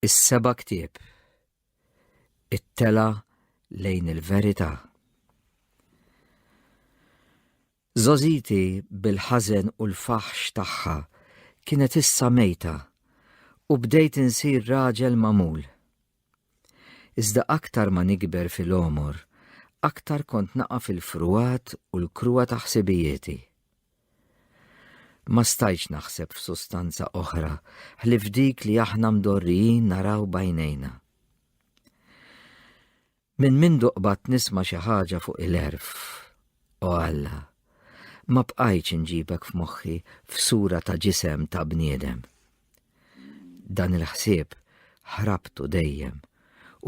Is-seba' ktieb. It-telgħa lejn il-verità. Żgħożiti bil-ħażen u l-faħx tagħha kienet issa mejta u bdejt insir raġel magħmul. Iżda aktar ma nikber fil-għomor, aktar kont naqa' fil-frugħat u l-kruha ta' ħsibijieti. Ma stajtx naħseb f'sustanza oħra ħlief dik li aħna mdorrijin naraw b'għajnejna. Minn mindu qbadt nisma' xi ħaġa fuq il-għerf, o Alla, ma bqajtx inġibek f'moħħi f'sura ta' ġisem ta' bniedem. Dan il-ħsieb ħrabtu dejjem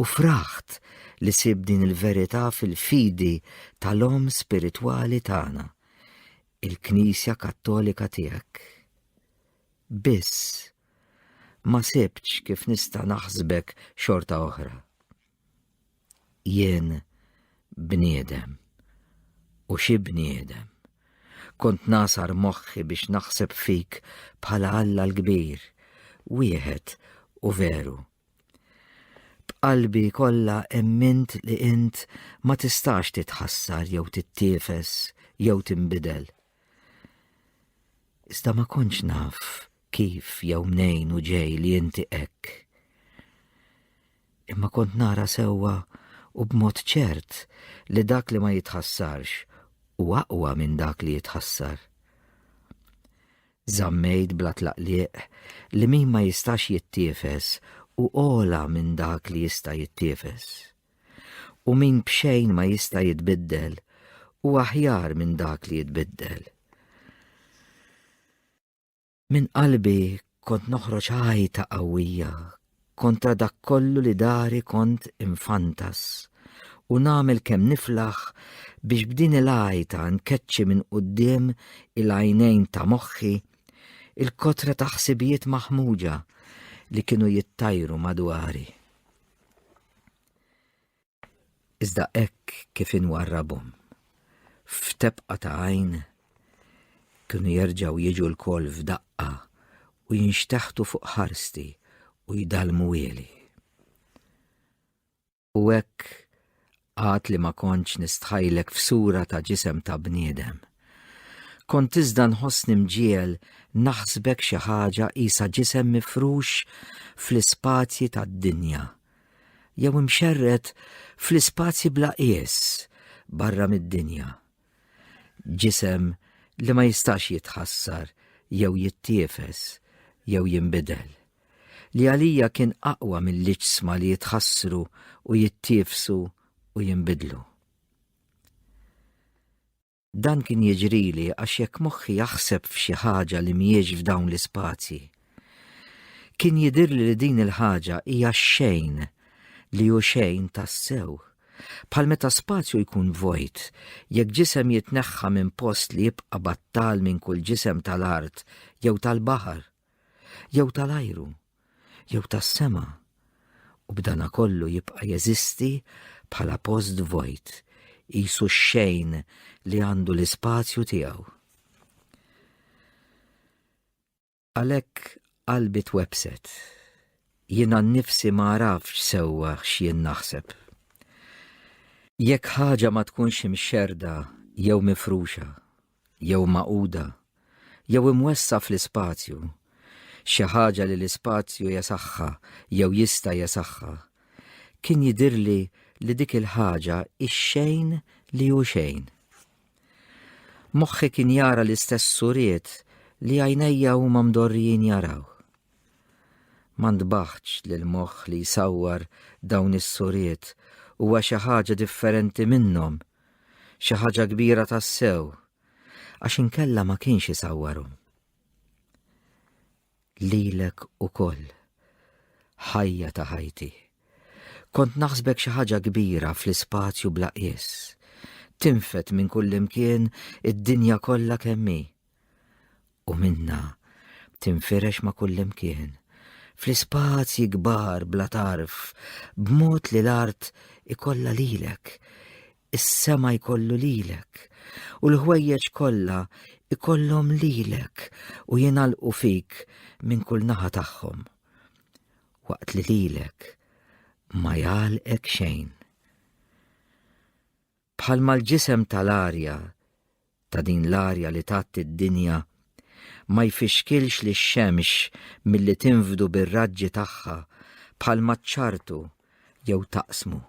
u fraħt li sib din il-verità fil-fidi tal-omm spiritwali tagħna, il-Knisja Kattolika tiegħek. Biss, ma sibtx kif nista' naħsbek xorta oħra. Jien bniedem, u xi bniedem. Kont nasar moħħi biex naħseb fik bħala Alla l-kbir, wieħed u veru. B'qalbi kollha emmint li int ma tistax titħassar jew tittiefes jew tinbidel. Iżda ma kontx naf kif jew mnejn u ġej li inti hekk. Imma kont nara sewwa u b'mod ċert li dak li ma jitħassarx hu aqwa minn dak li jitħassar. Żammejt bla tlaqliq li min ma jistax jittiefes hu ogħla minn dak li jista' jittiefes. U min b'xejn ma jista' jitbiddel hu aħjar minn dak li jitbiddel. Minn qalbi kont noħroġ għajta qawwija kontra dak kollu li dari kont infantas u nagħmel kemm niflaħ biex b'din il-għajta nkeċċi minn quddiem il-għajnejn ta' moħħi il-kotra ta' ħsibijiet maħmuġa li kienu jittajru madwari. Iżda hekk kif inwarrabhom, f'tebqa ta' għajn, kienu jerġgħu jiġu lkoll f'daqqa u jinxteħtu fuq ħarsti u jdallmuhieli. U hekk għad li ma kontx nistħajlek f'sura ta' ġisem ta' bniedem. Kont iżda nħossni mġiegħel naħsbek xi ħaġa qisha ġisem mifrux fl-ispazji tad-dinja jew imxerred fl-ispazji bla qies barra mid-dinja. Ġisem li ma jistax jitħassar jew jittiefes jew jinbidel, li għalija kien aqwa mill-iġsma li jitħassru u jittiefsu u jinbidlu. Dan kien jiġrili għax jekk moħħi jaħseb f'xi ħaġa li mhijiex f'dawn l-ispazji, kien jidhirli li din il-ħaġa hija x-xejn li hu xejn tassew. Bħal meta spazju jkun vojt, jekk ġisem jitneħħa minn post li jibqa' battal minn kull ġisem tal-art jew tal-baħar, jew tal-ajru, jew tas-sema, u b'danakollu jibqa' jeżisti bħala post vojt, qisu x-xejn li għandu l-ispazju tiegħu. Għalhekk qalbi twebbset. Jiena nnifsi ma għarafx sewwa x'jien naħseb. Jekk ħaġa ma tkunx imxerrda jew mifruxa, jew magħquda, jew imwessgħa fl-ispazju, xi ħaġa li l-ispazju jesaħħha jew jista' jesaħħha, kien jidhirli li dik il-ħaġa hi x-xejn li hu xejn. Moħħi kien jara l-istess suriet li għajnejja huma mdorrijin jaraw. Ma ntbaħtx li l-moħħ li jsawwar dawn is-suriet huwa xi ħaġa differenti minnhom, xi ħaġa kbira tassew, għax inkella ma kienx isawwarhom. Lilek ukoll, ħajja ta' ħajti. Kont naħsbek xi ħaġa kbira fl-ispazju bla qies. Tinfed minn kullimkien id-dinja kollha kemm hi. U minna tinfirex ma' kullimkien, fl-ispazji kbar bla tarf, b'mod li l-art ikollha lilek, is-sema jkollu lilek, u l-ħwejjeġ kollha ikollhom lilek u jingħalqu fik minn kull naħa tagħhom. waqt li lilek ma jgħalqek xejn. Bħalma l-ġisem tal-arja, ta' din l-arja li tgħatti d-dinja, ma jfixkilx lix-xemx milli tinfdu bir-raġġi tagħha bħalma ċċartu jew taqsmu,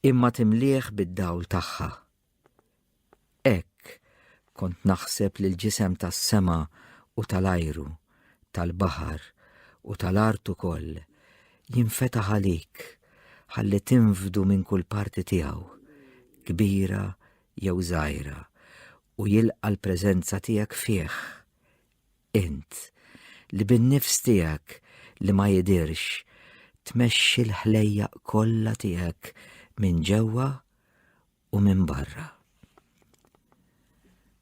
imma timlieh bid-dawl tagħha. Hekk kont naħseb li l-ġisem tas-sema u tal-ajru, tal-baħar u tal-art ukoll jinfetaħ għalik ħalli tinfdu minn kull parti tiegħu, kbira jew żgħira, u jilqa' l-preżenza tiegħek fih. Int, li bin-nifs tiegħek li ma jidhirx tmexxi l-ħlejjaq kollha tiegħek minn ġewwa u minn barra.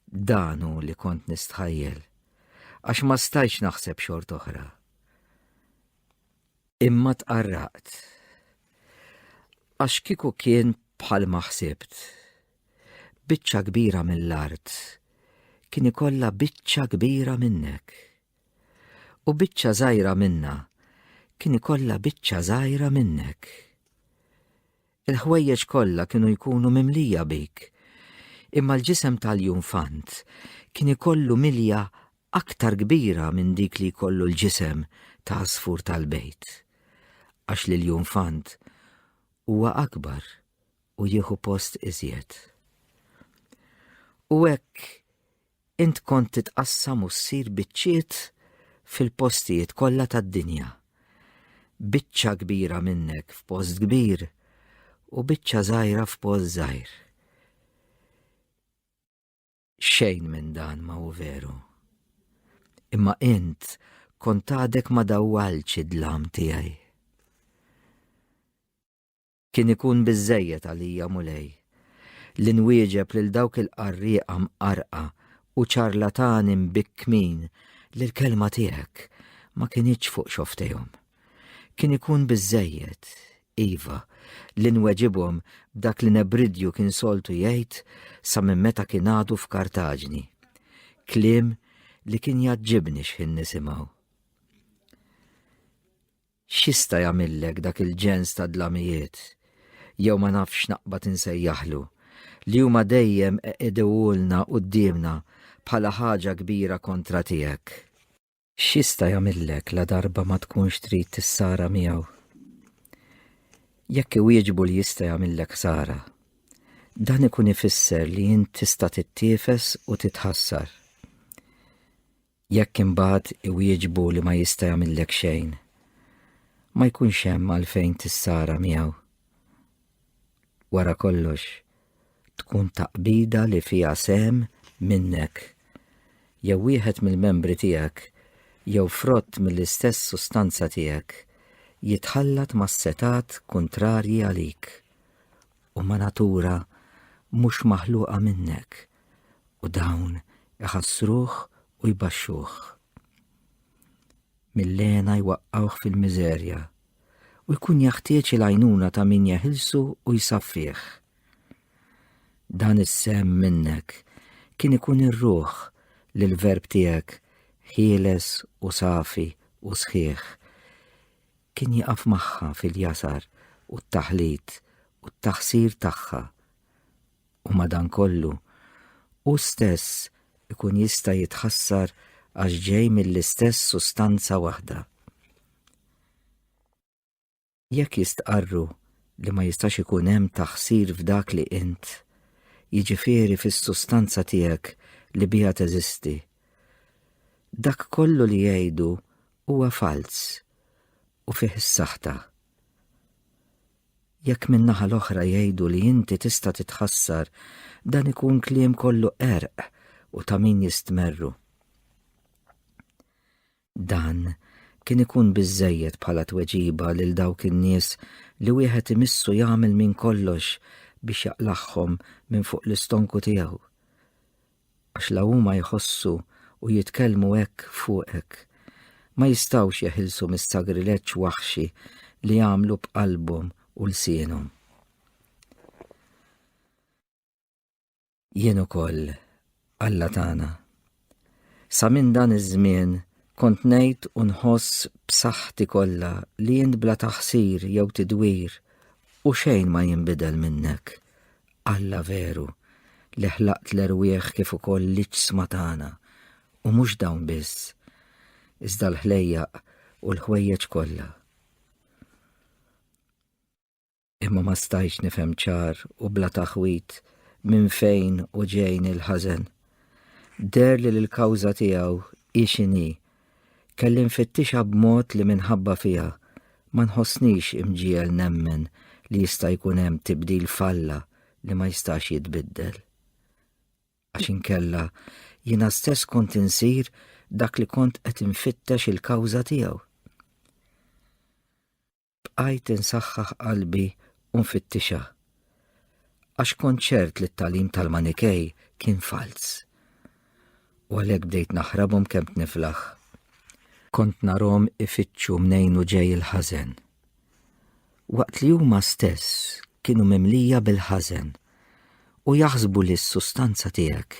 Dan hu li kont nistħajjel, għax ma stajtx naħseb xort oħra. Imma tqarraqt. Għax kieku kien bħal ma ħsibt. Biċċa kbira mill-art kien ikollha biċċa kbira minnek. U biċċa żgħira minna kien ikollha biċċa żgħira minnek. Il-ħwejjeġ kollha kienu jkunu mimlija bik, imma l-ġisem tal-junfant kien ikollu milja aktar kbira minn dik li jkollu l-ġisem ta' għasfur tal-bejt, għax li l-junfant huwa akbar u jieħu post iżjed. U hekk Int kont titqassam u ssir biċċiet fil-postijiet kollha tad-dinja. Biċċa kbira minnek f'post kbir u biċċa żgħira f'post żgħir. Xejn minn dan ma hu veru. Imma int kont għadek ma dawwaltx id-dlam tiegħi. Kien ikun biżżejjed għalija, Mulej, li nwieġeb lil dawk il-qarrieqa mqarrqa u ċarlatani mbikkmin li l-kelma tiegħek ma kinitx fuq xofftejhom. Kien ikun biżżejjed, iva, li nweġibhom b'dak li Nebridju kien soltu jgħid sa minn meta kien għadu f'Kartaġni. Kliem li kien jgħaġġibni x'ħin nisimgħu. X'jista' jagħmillek dak il-ġens ta' dlamijiet, jew ma nafx x'naqbad insejjaħlu, li huma dejjem eqegħduhulna quddiemna bħala ħaġa kbira kontra tiegħek? X'jista' jagħmillek ladarba ma tkunx trid tissara miegħu? Jekk iwieġbu li jista' jagħmillek ħsara, dan ikun ifisser li int tista' tittiefes u titħassar. Jekk imbagħad iwieġbu li ma jista' jagħmillek xejn, ma jkunx hemm għalfejn tissara miegħu. Wara kollox, tkun taqbida li fiha sehem minnek, jew wieħed mill-membri tiegħek, jew frott mill-istess sustanza tiegħek, jitħallat mas-setgħat kuntrarji għalik u ma' natura mhux maħluqa minnek u dawn iħassruh u jbaxxuh. Mill-hena jwaqqgħuh fil-miżerja u jkun jaħtieġ il-għajnuna ta' min jeħilsu u jsaffih. Dan is-sehem minnek kien ikun ir-ruħ li l-verb tiegħek ħieles u safi u sħiħ kien jieqaf magħha fil-jasar u t-taħlit u t-taħsir tagħha U madankollu, hu stess ikun jista' jitħassar għax ġej mill-istess sustanza waħda. Jekk jistqarru li ma jistax ikun hemm taħsir f'dak li int, jiġifieri fis-sustanza tiegħek li biha teżisti, dak kollu li jgħidu huwa falz u fih is-saħta. Jekk min-naħa l-oħra jgħidu li inti tista' titħassar, dan ikun kliem kollu qerq u ta' min jistmerru. Dan kien ikun biżżejjed bħala tweġiba lil dawk in-nies li wieħed imissu jagħmel minn kollox biex jaqlagħhom minn fuq l-istonku tiegħu. Għax la huma jħossu u jitkellmu hekk fuqek, ma jistgħux jeħilsu mis-sagrileġġ waħxi li jagħmlu b'qalbhom u lsienhom. Jien ukoll, Alla tagħna, sa minn dan iż-żmien. Kont ngħid u nħoss b'saħħti kollha li int bla taħsir jew tidwir u xejn ma jinbidel minnek. Alla veru li ħlaqt l-erwieħ kif ukoll l-iġsma tagħna u mhux dawn biss, iżda l-ħlejjaq u l-ħwejjeġ kollha. Imma ma stajtx nifhem ċar u bla taħwid minn fejn u ġejn il-ħażen. Deher li l-kawża tiegħu hi x'inhi, kelli nfittixha b'mod li minħabba fiha ma nħossnix imġiegħel nemmen li jista' jkun hemm tibdil f'Alla li ma jistax jitbiddel. Għax inkella jiena stess kont insir dak li kont qed infittex il-kawża tiegħu. Bqajt insaħħaħ qalbi u nfittixha. Għax kont ċert li t-tagħlim tal-Manikej kien falz. U għalhekk bdejt naħrabhom kemm tniflaħ. Kont narhom ifittxu mnejn u ġej il-ħażen. Waqt li huma stess kienu mimlija bil-ħażen u jaħsbu li s-sustanza tiegħek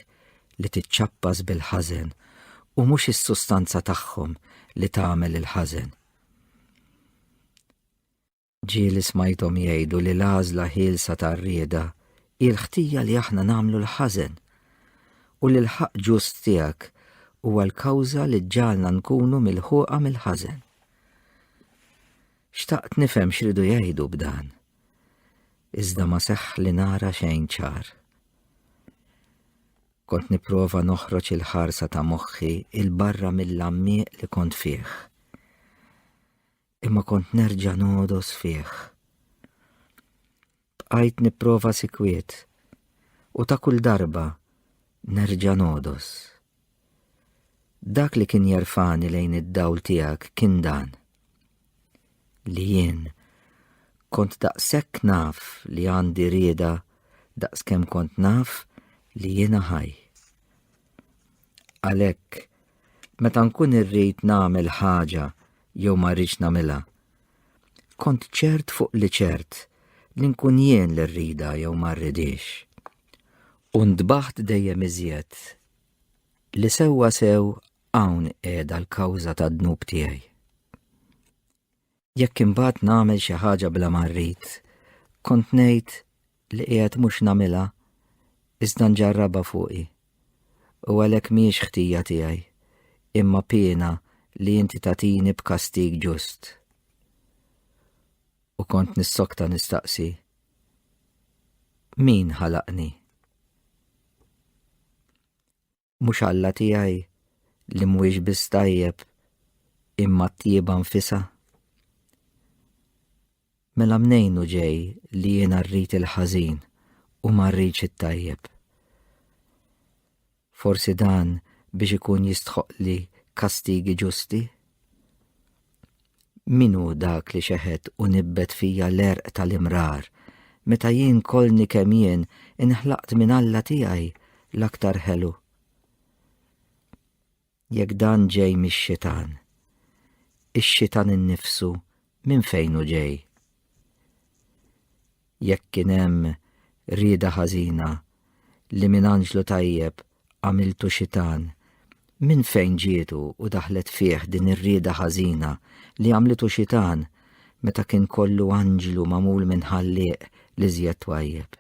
li tiċċappas bil-ħażen u mhux is-sustanza tagħhom li tagħmel il-ħażen. Ġieli smajthom jgħidu li l-għażla ħielsa tar-rieda hi l-ħtija li aħna nagħmlu l-ħażen u li l-ħaqq ġust tiegħek huwa l-kawża li ġġagħalna nkunu milħuqa mill-ħażen. Xtaqt nifhem x'ridu jgħidu b'dan, iżda ma seħħ li nara xejn ċar. Kont nipprova noħroġ il-ħarsa ta' moħħi 'il barra mill-għammieq li kont fih. Imma kont nerġa' nogħdos fih. Bqajt nipprova sikwiet u ta' kull darba nerġa' nogħdos. Dak li kien jerfani lejn id-dawl tiegħek kien dan. Li jien kont daqshekk naf li għandi rieda daqskemm kont naf li jiena ħaj. Għalhekk, meta nkun irrid nagħmel ħaġa jew ma rridx nagħmilha, kont ċert fuq li ċert li nkun jien li rridha jew ma rridhiex. U ntbaħt dejjem iżjed li sewwa sew hawn qiegħda l-kawża tad-dnub tiegħi. Jekk imbagħad nagħmel xi ħaġa bla ma rrid, kont ngħid li qiegħed mhux nagħmilha iżda nġarrabha fuqi. U għalhekk mhijiex ħtija tiegħi, imma piena li inti tagħtini b'kastig ġust. U kont nissokta nistaqsi, min ħalaqni? Mhux Alla tiegħi li mhuwiex biss tajjeb imma t-tjieba nfisha? Mela mnejn hu ġej li jiena rrid il-ħażin u ma rridx it-tajjeb? Forsi dan biex ikun jistħoqqli kastigi ġusti? Min hu dak li xeħet u nibbet fija l-għerq tal-imrar, meta jien kollni kemm jien inħlaqt minn Alla tiegħi l-aktar ħelu? Jekk dan ġej mix-xitan, ix-xitan innifsu minn fejn hu ġej? Jekk kien hemm rieda ħażina li minn anġlu tajjeb għamiltu xitan, minn fejn ġietu u daħlet fih din ir-rieda ħażina li għamlitu xitan meta kien kollu anġlu magħmul minn Ħallieq l-iżjed twajjeb?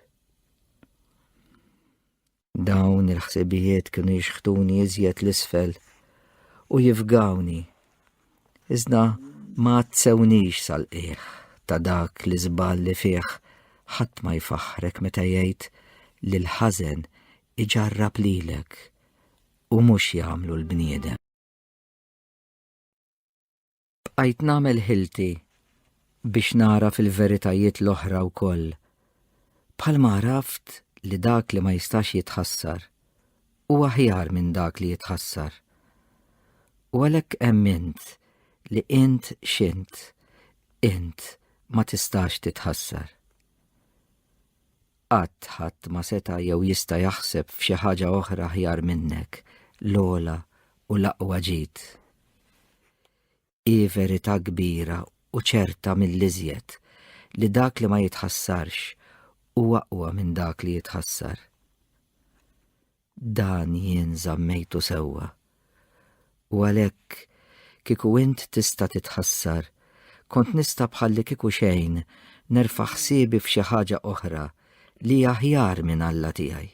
Dawn il-ħsibijiet kienu jixħtuni iżjed l-isfel u jifgawni. Iżda ma għadsewnix sal-qiegħ ta' dak li żball li fih ħadd ma jfaħħrek meta jgħid li l-ħażen iġarrab lilek u mhux jagħmlu l-bniedem. Bqajt nagħmel ħilti biex nagħraf il-veritajiet l-oħra wkoll, bħalma għaraft li dak li ma jistax jitħassar hu aħjar minn dak li jitħassar. U għalhekk emmint li int x'int, int ma tistax titħassar. Qatt ħadd ma seta' jew jista' jaħseb f'xi ħaġa oħra aħjar minnek, l-ogħla u l-aqwa ġid. Hi verità kbira u ċerta mill-iżjed li dak li ma jitħassarx hu aqwa minn dak li jitħassar. Dan jien żammejtu sewwa. U għalhekk Kieku int tista' titħassar, kont nista' bħalli kieku xejn nerfa' ħsiebi f'xi ħaġa oħra li hi aħjar minn Alla tiegħi.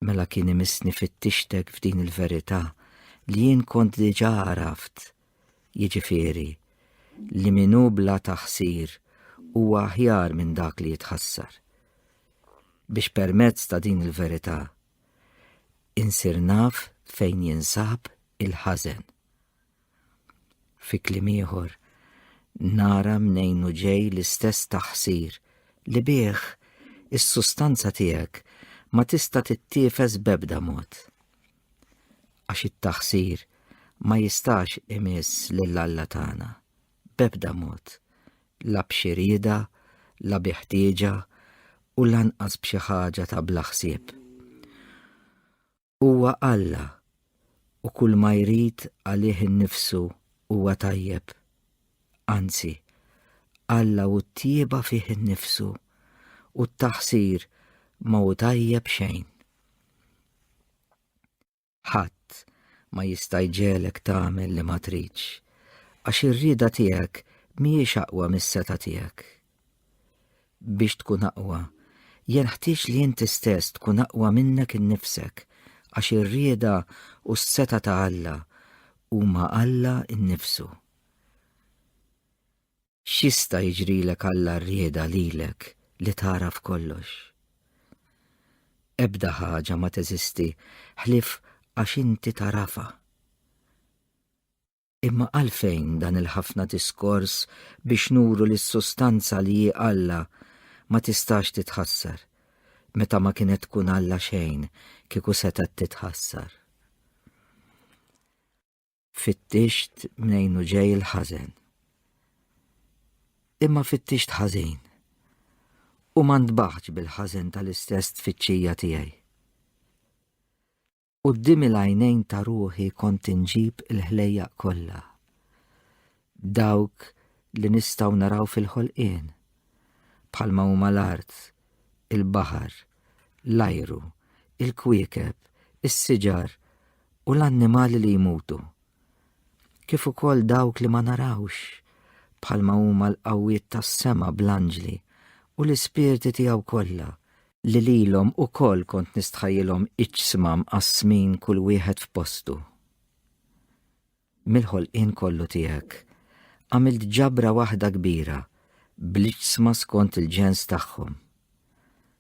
Mela kien imissni fittixtek f'din il-verità li jien kont diġà għaraft, jiġifieri li min hu bla taħsir huwa aħjar minn dak li jitħassar. Biex permezz ta' din il-verità insir naf fejn jinsab il-ħażen. Fi kliem ieħor, nara mnejn hu ġej l-istess taħsir li bih is-sustanza tiegħek ma tista' tittiefes b'ebda mod. Għax it-taħsir ma jistax imiss lil Alla tagħna b'ebda mod, la b'xi rieda, la bi ħtieġa u lanqas b'xi ħaġa ta' bla ħsieb. Huwa Alla u kull ma jrid għalih innifsu huwa tajjeb. Anzi, Alla hu t-tjieba fih innifsu u t-taħsir ma hu tajjeb xejn. Ħadd ma jista' jġegħlek tagħmel li ma tridx, għax ir-rieda tiegħek mhijiex aqwa mis-setgħa tiegħek. Biex tkun aqwa, jenħtieġ li inti stess tkun aqwa minnek innifsek, għax ir-rieda u s-setgħa ta' Alla huma Alla nnifsu. X'jista' jiġrilek Alla r-rieda lilek li tagħraf kollox? Ebda ħaġa ma teżisti ħlief għax inti tagħrafha. Imma għalfejn dan il-ħafna diskors biex nuru li s-sustanza li hi Alla ma tistax titħassar, meta ma kienet tkun Alla xejn kieku setgħet titħassar? Fittixt mnejn hu ġej il-ħażen. Imma fittixt ħażin. U ma ntbaħtx bil-ħażen tal-istess tfittxija tiegħi. Quddiem il-għajnejn ta' ruħi kont inġib il-ħlejjaq kollha. Dawk li nistgħu naraw fil-ħolqien, bħalma huma l-art, il-baħar, l-ajru, il-kwiekeb, is-siġar u l-annimali li jmutu, kif ukoll dawk li ma narawx, bħalma huma l-qawwiet tas-sema bl-anġli u l-ispirti tiegħu kollha, li lilhom ukoll kont nistħajjilhom iġsma mqassmin kull wieħed f'postu. Mill-ħolqien kollu tiegħek għamilt ġabra waħda kbira bl-iġsma skont il-ġens tagħhom.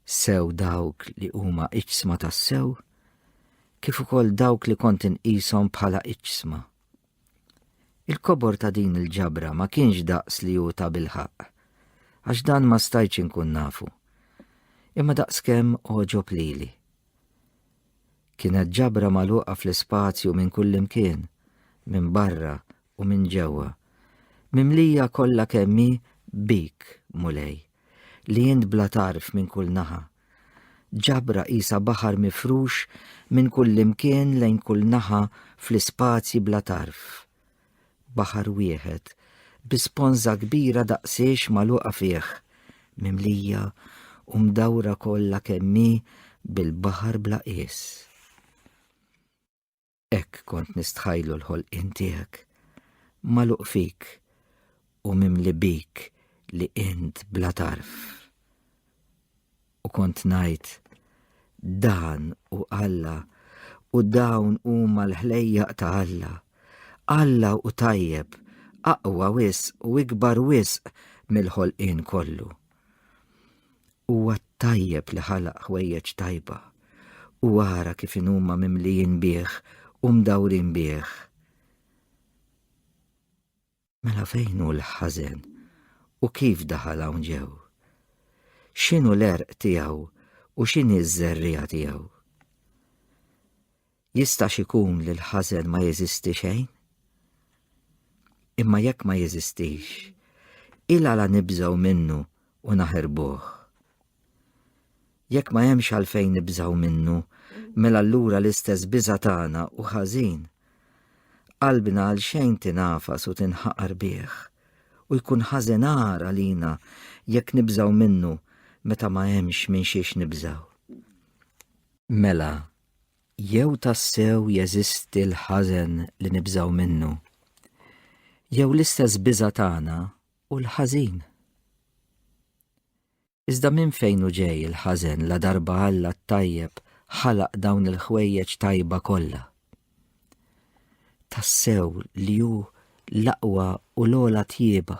Sew dawk li huma iġsma tassew, kif ukoll dawk li kont inqishom bħala iġsma. Il-kobor ta' din il-ġabra ma kienx daqs li hu ta' bilħaqq, għax dan ma stajtx inkun nafu, imma daqskemm għoġob lili. Kienet ġabra magħluqa fl-ispazju minn kullimkien, minn barra u minn ġewwa, mimlija kollha kemm hi bik, Mulej, li int bla tarf minn kull naħa. Ġabra qisha baħar mifrux minn kullimkien lejn kull naħa fl-ispazji bla tarf. Baħar wieħed, bi sponża kbira daqsiex magħluqa fih, mimlija u mdawra kollha kemm hi bil-baħar bla qies. Hekk kont nistħajlu l-ħolqien tiegħek, magħluq fik u mimli bik li int bla tarf. U kont ngħid, Dan hu Alla u dawn huma l-ħlejjaq ta' Alla. Alla hu tajjeb, aqwa wisq u ikbar wisq mill-ħolqien kollu. Huwa t-tajjeb li ħalaq ħwejjeġ tajba u ara kif inhuma mimlijin bih u mdawrin bih. Mela fejn hu l-ħażen u kif daħal hawn ġew? X'inhu l-għerq tiegħu u x'inhi ż-żerriegħa tiegħu? Jistax ikun li l-ħażen ma jeżisti xejn? Imma jekk ma jeżistix, il-għala nibżgħu minnu u naħirbuh? Jekk ma hemmx għalfejn nibżgħu minnu, mela allura l-istess biża' tagħna hu ħażin. Qalbna għalxejn tingħafas u tinħaqar bih, u jkun ħażen agħar għalina jekk nibżgħu minnu meta ma hemmx minn xiex nibżgħu. Mela, Jew tassew jeżisti l-ħażen li nibżgħu minnu, jew l-istess biża' tagħna hu l-ħażin. Iżda minn fejn hu ġej il-ħażen ladarba Alla t-tajjeb ħalaq dawn il-ħwejjeġ tajba kollha? Tassew li hu l-aqwa u l-ogħla tjieba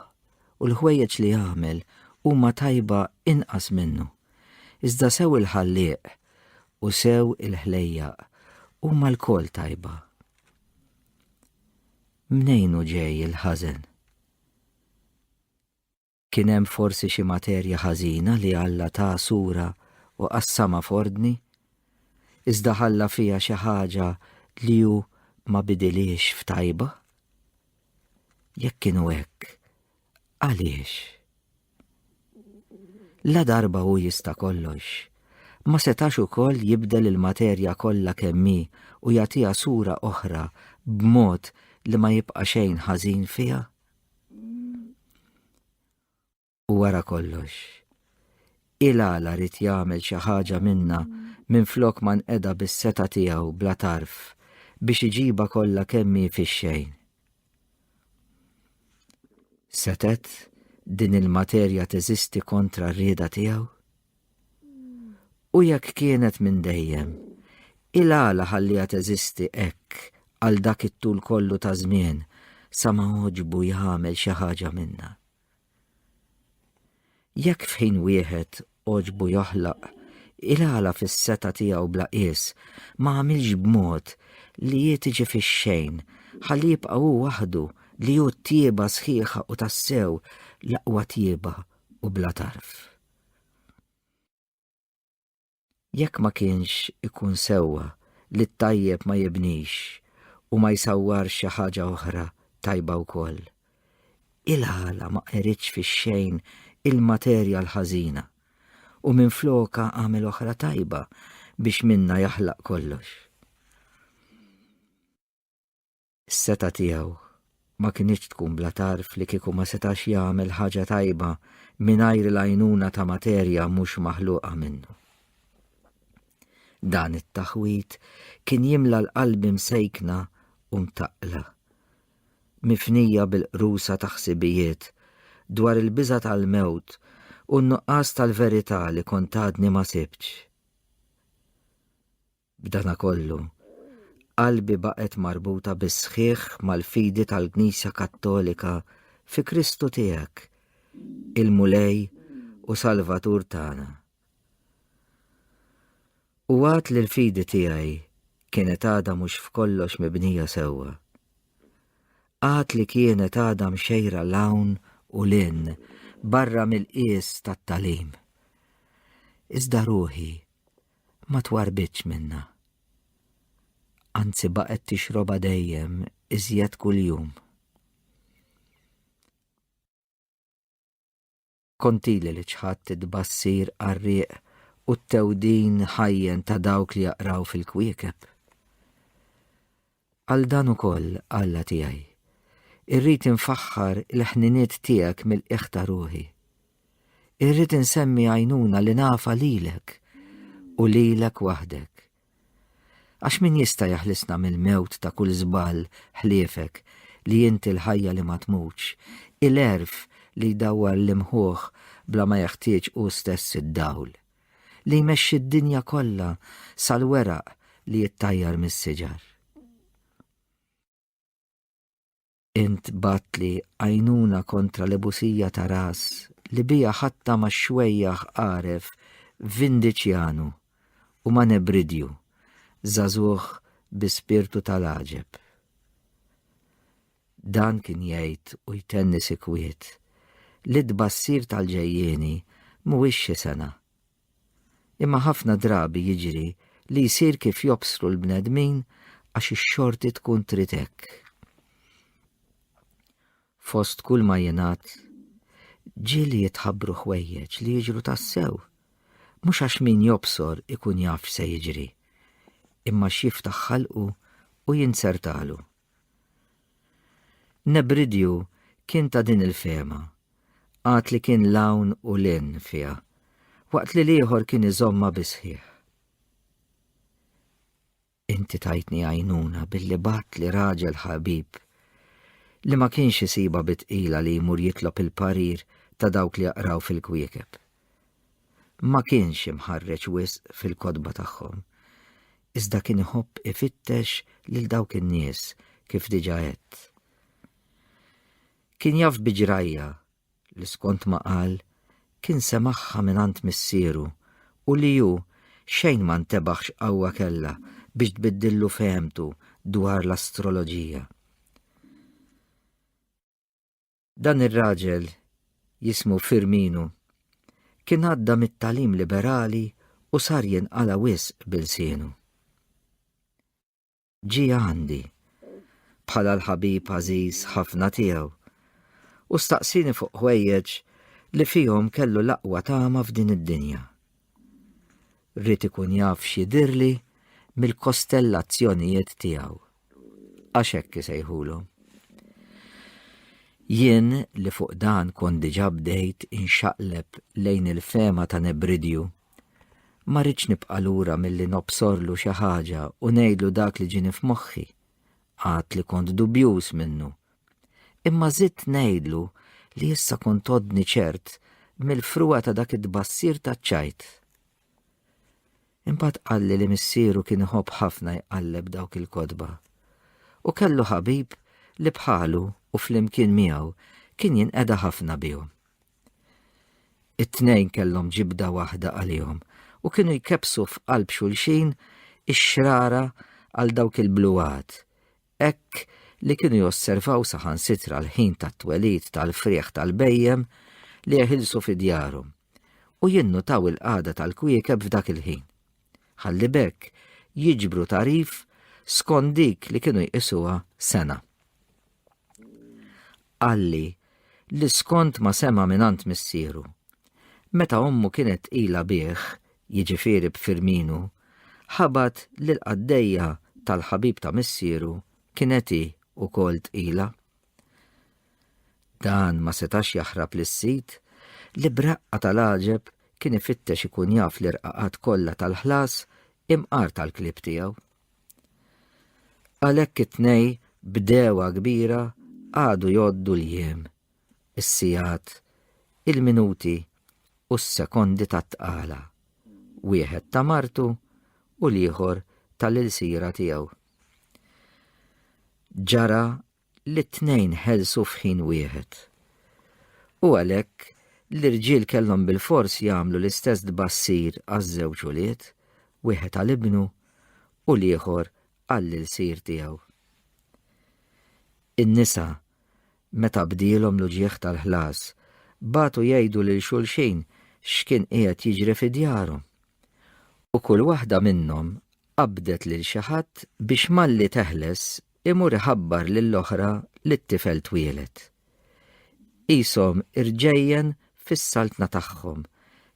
u l-ħwejjeġ li għamel huma tajba inqas minnu. Iżda sew il-Ħallieq u sew il-ħlejjaq huma lkoll tajba. Mnejn hu ġej il-ħażen? Kien hemm forsi xi materja ħażina li Alla ta sura u qassamha f'ordni, iżda ħalla fiha xi ħaġa li hu ma bidilhiex f'tajba? Jekk inhu hekk, għaliex? La darba hu jista' kollox, ma setax ukoll jibdel il-materja kollha kemm hi u jagħtiha sura oħra b'mod li ma jibqa' xejn ħażin fiha? U wara kollox, il-għala ried jagħmel xi ħaġa minnha minflok ma nqeda bis-setgħa tiegħu bla tarf biex iġibha kollha kemm hi fix-xejn. Setgħet din il-materja teżisti kontra r-rieda tiegħu? U jekk kienet minn dejjem, il-għala ħalliha teżisti hekk għal dak it-tul kollu ta' żmien sa ma għoġbu jagħmel xi ħaġa minnha? Jekk f'ħin wieħed għoġbu joħlaq, il-għala fis-setgħa tiegħu bla qies ma għamilx b'mod li hi tiġi fix-xejn ħalli jibqa' hu waħdu li hu t-tjieba sħiħa u tassew l-aqwa tjieba u bla tarf. Jekk ma kienx ikun sewwa li t-tajjeb ma jibnix u ma jsawwarx xi ħaġa oħra tajba wkoll, il-għala ma qeridx fix-xejn il-materja l-ħażina u minflokha għamel oħra tajba biex minnha jaħlaq kollox? Is-setgħa tiegħu ma kinitx tkun bla tarf li kieku ma setax jagħmel ħaġa tajba mingħajr l-għajnuna ta' materja mhux maħluqa minnu. Dan it-taħwid kien jimla l-qalbi msejkna u mtaqqla, mifnija bil-qrusa ta' ħsibijiet dwar il-biża' tal-mewt u n-nuqqas tal-verità li kont għadni ma sibtx. B'danakollu, qalbi baqgħet marbuta bis-sħiħ mal-fidi tal-Knisja Kattolika fi Kristu tiegħek, il-Mulej u Salvatur tagħna. U għad li l-fidi tiegħi kienet għadha mhux f'kollox mibnija sewwa. Għad li kienet għadha mxejra 'l hawn u 'l hinn barra mill-qies tat-tagħlim. Iżda ruħi ma twarrbitx minnha. Anzi baqgħet tixrobha dejjem iżjed kuljum. Kont ili li ċħadt it-tbassir qarrieq u t-tewdin ħajjen ta' dawk li jaqraw fil-kwiekeb. Għal dan ukoll, Alla tiegħi, irrid infaħħar il-ħniniet tiegħek mill-qiegħ ta' ruħi. Irrid insemmi għajnuna li nafha lilek u lilek waħdek. Għax min jista' jaħlisna mill-mewt ta' kull żball ħliefek li inti l-ħajja li ma tmutx, il-għerf li jdawwar l-imħuħ bla ma jeħtieġ hu stess id-dawl. li jmexxi d-dinja kollha sal-weraq li jittajjar mis-siġar. Int bgħattli għajnuna kontra l-ebusija ta' ras li bija ħadtha max-xwejjaħ għaref Vindiċjanu u ma' Nebridju, żagħżugħ bi spirtu tal-għaġeb. Dan kien jgħid u jtenni sikwit li t-tbassir tal-ġejjieni mhuwiex xi sengħa. Imma ħafna drabi jiġri li jsir kif jobsru l-bnedmin għax ix-xorti tkun trid hekk. Fost kull ma jingħad, ġieli jitħabbru ħwejjeġ li jiġru tassew, mhux għax min jobsor ikun jaf x'se jiġri, imma x'jiftaħ ħalqu u jinzertalu. Nebridju kien ta' din il-fehma, għad li kien 'l hawn u 'l hinn fiha, waqt li l-ieħor kien iżommha bis-sħiħ. Inti tajtni għajnuna billi bgħattli raġel ħabib li ma kienx isibha bi tqila li jmur jitlob il-parir ta' dawk li jaqraw fil-kwiekeb. Ma kienx imħarreġ wisq fil-kotba tagħhom, iżda kien iħobb ifittex lil dawk in-nies kif diġà għedt. Kien jaf bi ġrajja li skont ma qal kien semagħha mingħand missieru u li hu xejn ma ntebaħ x'qawwa kellha biex tbiddillu fehmtu dwar l-astroloġija. Dan ir-raġel jismu Firminu kien għadda mit-tagħlim liberali u sar jinqala' wisq b'ilsienu. Ġie għandi, bħala l-ħabib għażiż ħafna tiegħu, u staqsieni fuq ħwejjeġ li fihom kellu l-aqwa tama f'din id-dinja. Ried ikun jaf x'jidhirli mill-kostellazzjonijiet tiegħu, għax hekk isejħulhom. Jien li fuq dan kont diġà bdejt inxaqleb lejn il-fehma ta' Nebridju, Ma ridtx nibqa' lura milli nobsorlu xi ħaġa u ngħidlu dak li ġieni f'moħħi, għad li kont dubjuż minnu. Imma żidt ngħidlu li issa kont għoddni ċert mill-frugħa ta' dak it-tbassir taċ-ċajt. Imbagħad qalli li missieru kien iħobb ħafna jqalleb dawk il-kotba u kellu ħabib li bħalu u flimkien miegħu kien jinqeda ħafna bihom. It-tnejn kellhom ġibda waħda għalihom u kienu jkebbsu f'qalb xulxin ix-xrara għal dawk il-bluwat, hekk li kienu josservaw saħansitra l-ħin tat-twelid tal-frieħ tal-bhejjem li jeħilsu fi djarhom u jinnutaw il-qagħda tal-kwiekeb f'dak il-ħin. Ħalli b'hekk jiġbru tagħrif skont dik li kienu jqisuha sena. Qalli li skont ma sema' mingħand missieru, meta ommu kienet tqila bih, jiġifieri b'Firminu, ħabat li l-qaddejja tal-ħabib ta' missieru kienet hi wkoll tqila. Dan ma setax jaħrab lis-sid li b'raqqa tal-għaġeb kien ifittex ikun jaf l-irqaqat kollha tal-ħlas imqar tal-klieb tiegħu. Għalhekk it-tnej b'degħwa kbira qagħdu jgħoddu l-jiem, is-sigħat, il-minuti u s-sekondi tat-tqala, wieħed ta' martu u l-ieħor tal-ilsira tiegħu. Ġara li t-tnejn ħelsu f'ħin wieħed. U għalhekk l-irġiel kellhom bilfors jagħmlu l-istess tbassir għaż-żewġ ulied, wieħed għal ibnu u l-ieħor għall-ilsir tiegħu. In-nisa, meta bdielhom l-uġigħ tal-ħlas, bagħtu jgħidu lil xulxin x'kien qiegħed jiġri fi djarhom. U kull waħda minnhom qabdet lil xi ħadd biex malli teħles imur iħabbar lill-oħra li t-tifel twieled. Qishom irġejjen fis-saltna tagħhom,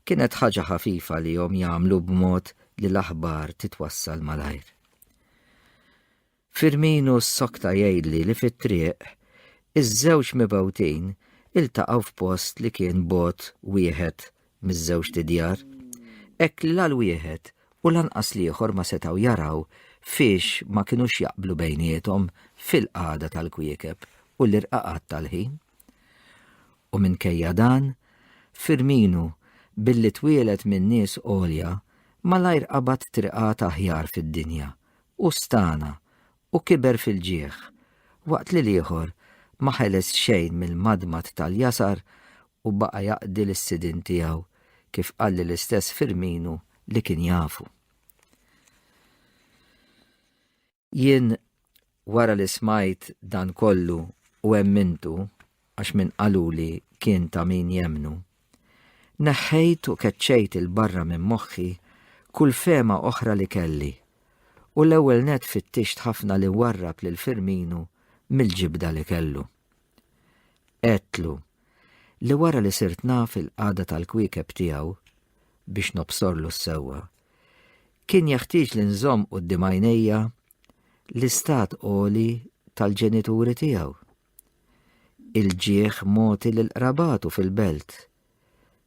kienet ħaġa ħafifa għalihom jagħmlu b'mod li l-aħbar titwassal malajr. Firminu ssokta jgħidli li fit-triq, iż-żewġ mibgħutin iltaqgħu f'post li kien bogħod wieħed miż-żewġt idjar, hekk li la l-wieħed u lanqas l-ieħor ma setgħu jaraw fiex ma kinux jaqblu bejniethom fil-qagħda tal-kwiekeb u l-irqaqat tal-ħin. U minkejja dan, Firminu, billi twieled minn nies għolja, malajr qabad triqat aħjar fid-dinja u stagħna u kiber fil-ġieħ, waqt li l-ieħor ma ħeles xejn mill-madmad tal-jasar u baqa' jaqdi lis-sidien tiegħu, kif qalli l-istess Firminu li kien jafu. Jien wara li smajt dan kollu u emmintu għax min qaluli kien ta' min jemmnu. Neħħejt u keċċejt 'il barra minn moħħi kull fehma oħra li kelli u l-ewwel nett fittixt ħafna li nwarrab lil Firminu mill-ġibda li kellu. Għedtlu li wara li sirt naf il-qagħda tal-kwiekeb tiegħu, biex nobsorlu s-sewwa, kien jeħtieġ li nżomm quddiem għajnejja l-istat għoli tal-ġenituri tiegħu. Il-ġieħ mogħti lil qrabatu fil-belt,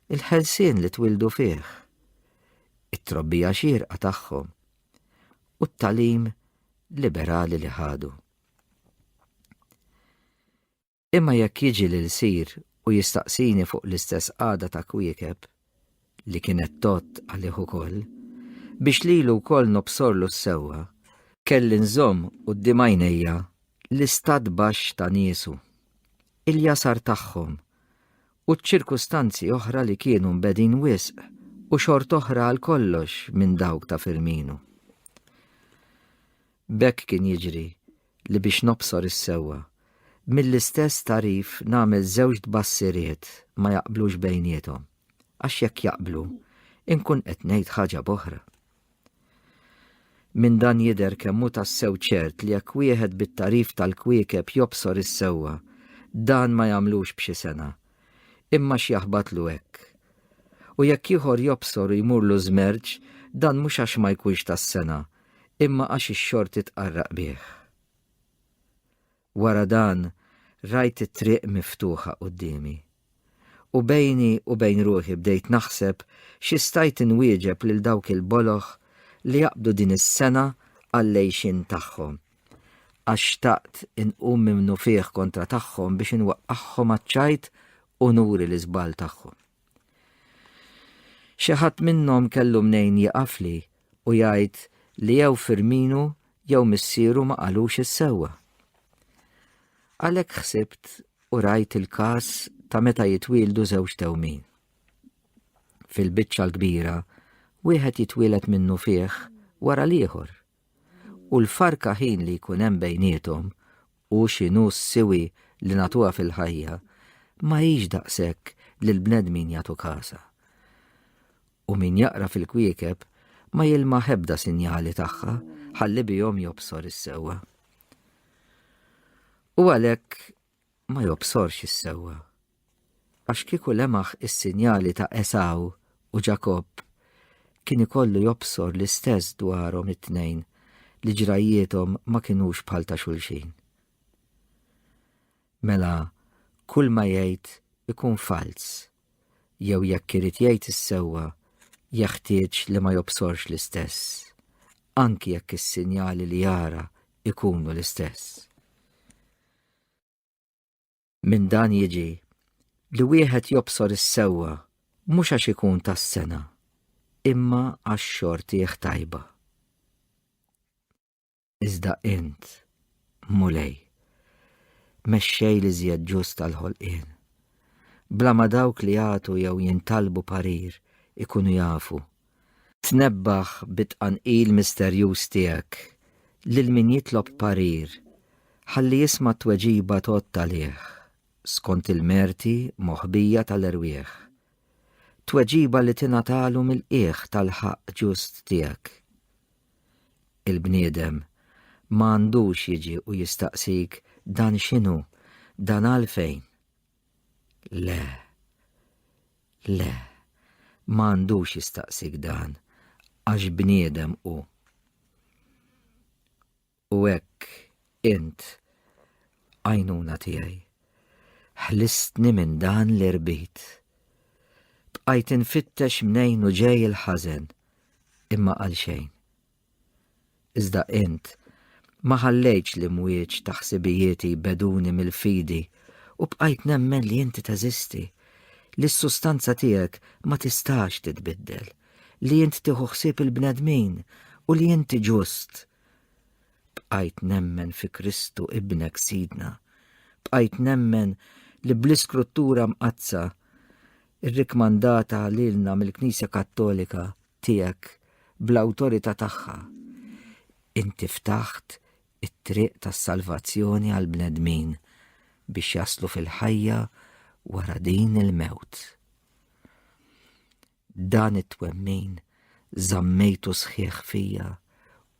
il-ħelsien li twieldu fih, it-trobbija xierqa tagħhom. u t-tagħlim liberali li ħadu. Imma jekk jiġi l-ilsir u jistaqsini fuq l-istess qagħda ta' kwiekeb, li kienet tgħodd għalih ukoll, biex lilu wkoll nobsorlu s-sewwa, kelli nżomm quddiem għajnejja l-istat baxx ta' niesu, il-jasar tagħhom u ċ-ċirkustanzi oħra li kienu mbegħdin wisq u xort'oħra għal kollox minn dawk ta' Firminu. B'hekk kien jiġri li biex nobsor is-sewwa, mill-istess tagħrif nagħmel żewġ tbassiriet ma jaqblux bejniethom, għax jekk jaqblu, inkun qed ngħid ħaġa b'oħra. Minn dan jidher kemm hu tassew ċert li jekk wieħed bit-tagħrif tal-kwiekeb jobsor is-sewwa, dan ma jagħmlux b'xi sengħa, imma x'jaħbatlu hekk. U jekk ieħor jobsor u jmurlu żmerġ, dan mhux għax ma jkunx tas-sengħa, imma għax ix-xorti tqarraq bih. Wara dan rajt it-triq miftuħa quddiemi. U bejni u bejn ruħi bdejt naħseb xi stajt inwieġeb lil dawk il-boloh li jaqbdu din is-sengħa għall-għixien tagħhom. Għax xtaqt inqum minnufih kontra tagħhom biex inwaqqagħhom għaċ-ċajt u nuri l-iżball tagħhom. Xi ħadd minnhom kellu mnejn jiqafli u jgħid li jew Firminu jew missieru ma qalux is-sewwa. Għalhekk ħsibt u rajt il-każ ta' meta jitwieldu żewġ tewmin. Fil-biċċa l-kbira, wieħed jitwieled minnufih wara l-ieħor. U l-farka ħin li jkun hemm bejniethom u x'inhu s-siwi li nagħtuha fil-ħajja ma hix daqshekk li l-bnedmin jagħtu kasha. U min jaqra fil-kwiekeb ma jilmaħ ebda sinjali tagħha ħalli bihom jobsor is-sewwa. U għalhekk ma jobsorx is-sewwa. Għax kieku lemaħ is-sinjali ta' Esaw u Ġakobb, kien ikollu jobsor l-istess dwarhom it-tnejn li ġrajjiethom ma kinux bħal ta' xulxin. Mela kull ma jgħid ikun falz, jew jekk irid jgħid is-sewwa jeħtieġ li ma jobsorx l-istess, anki jekk is-sinjali li jara ikunu l-istess. Minn dan jiġi li wieħed jobsor is-sewwa mhux għax ikun tas-sengħa, imma għax xortih tajba. Iżda int, Mulej, mexxej l-iżjed ġust tal-ħolqien, bla ma dawk li jagħtu jew jintalbu parir ikunu jafu, Tnebbaħ bit-tqanqil misterjuż tiegħek lil min jitlob parir ħalli jisma' t-tweġiba tgħodd għalih skont il-merti moħbija tal-erwieħ. Tweġiba li tingħatalu mill-qiegħ tal-ħaqq ġust tiegħek. Il-bniedem ma għandux jiġi u jistaqsik dan x'inhu, dan għalfejn. Le, le, ma għandux jistaqsik dan, għax bniedem hu. U hekk int, għajnuna tiegħi, ħlistni minn dan l-irbit. Bqajt infittex mnejn u ġej il-ħażen, imma għal xejn. Iżda int ma ħallejtx l-imwieġ ta' ħsibijieti jbegħduni mill-fidi u bqajt nemmen li inti teżisti, li s-sustanza tiegħek ma tistax titbiddel, li int tieħu ħsieb il-bnedmin u li inti ġust. Bqajt nemmen fi Kristu Ibnek Sidna. Bqajt nemmen li bl-Iskruttura Mqaddsa irrikmandata lilna mill-Knisja Kattolika tiegħek bl-awtorità tagħha, inti ftaħt it-triq tas-salvazzjoni għall-bnedmin biex jaslu fil-ħajja wara din il-mewt. Dan it-twemmin żammejtu sħiħ fija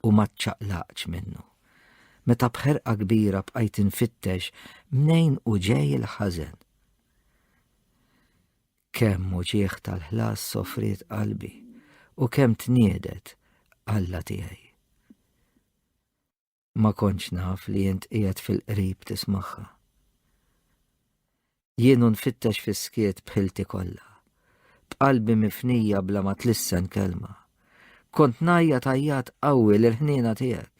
u ma ċċaqlaqtx minnu. Meta b'ħerqa kbira bqajt infittex mnejn u ġej il-ħażen. Kemm uġigħ tal-ħlas sofriet qalbi u kemm tniedet Alla tiegħi. Ma kontx naf li int qiegħed fil-qrib tismagħha. Jien u nfittex fis-skiet b'ħilti kollha, b'qalbi mifnija bla ma tlissen kelma. Kont ngħajjat għajjat qawwi lill-ħniena tiegħek.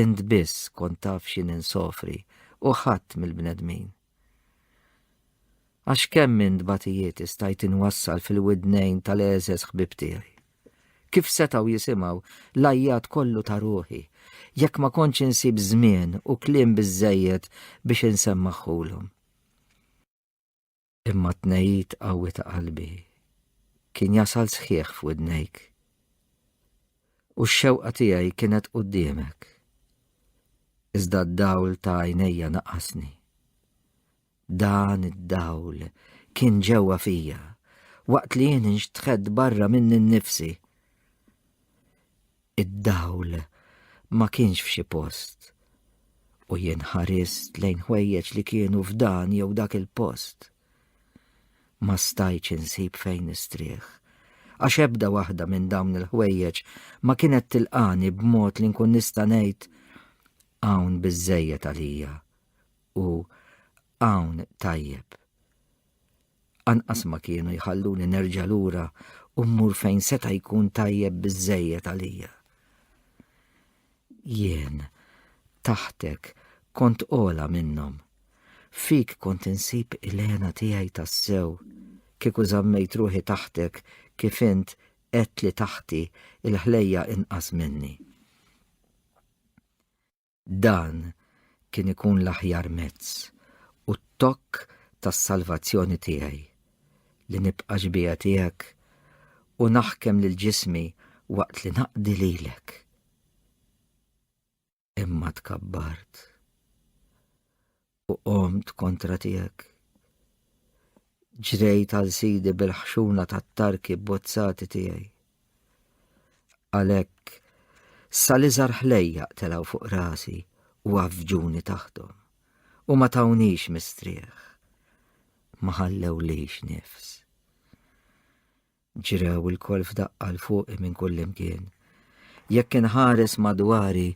Int biss kont taf x'jien insofri u ħadd mill-bnedmin. Għax kemm minn tbatijiet istajt inwassal fil-widnejn tal-għeżeż ħbieb tiegħi. Kif setgħu jisimgħu l-għajjat kollu ta' ruħi jekk ma kontx insib żmien u kliem biżżejjed biex insemmaħħulhom. Imma t-tnehid qawwi ta' qalbi kien jasal sħiħ f'widnejk. U x-xewqa tiegħi kienet quddiemek. Iżda d-dawl ta' għajnejja naqasni. Dan id-dawl kien ġewwa fija waqt li jien inxtħett barra minni nnifsi. Id-dawl ma kienx f'xi post u jien ħarist lejn ħwejjeġ li kienu f'dan jew dak il-post. Ma stajtx insib fejn nistrieħ, għax ebda waħda minn dawn il-ħwejjeġ ma kienet tilqani b'mod li nkun nista' ngħid hawn biżżejjed għalija u hawn tajjeb. Anqas ma kienu jħalluni nerġa' lura u mmur fejn seta' jkun tajjeb biżżejjed għalija. Jien, taħtek, kont ogħla minnhom. Fik kont insib il-hena tiegħi tassew, kieku żammejt ruħi taħtek kif int għedt li taħti il-ħlejja inqas minni. Dan kien ikun l-aħjar mezz u t-tokk tas-salvazzjoni tiegħi, li nibqa' xbieha tiegħek u naħkem lil ġismi waqt li naqdi lilek. Imma tkabbart u qomt kontra tiegħek. Ġrejt għal sidi bil-ħxuna tat-tarki bbozzati tiegħi. Għalhekk sal-iżgħar ħlejjaq telgħu fuq rasi u għafġuni taħthom u ma tawnix mistrieħ. Ma ħallewlix nifs. Ġrew ilkoll f'daqqa 'l fuqi minn kullimkien. Jekk inħares madwari,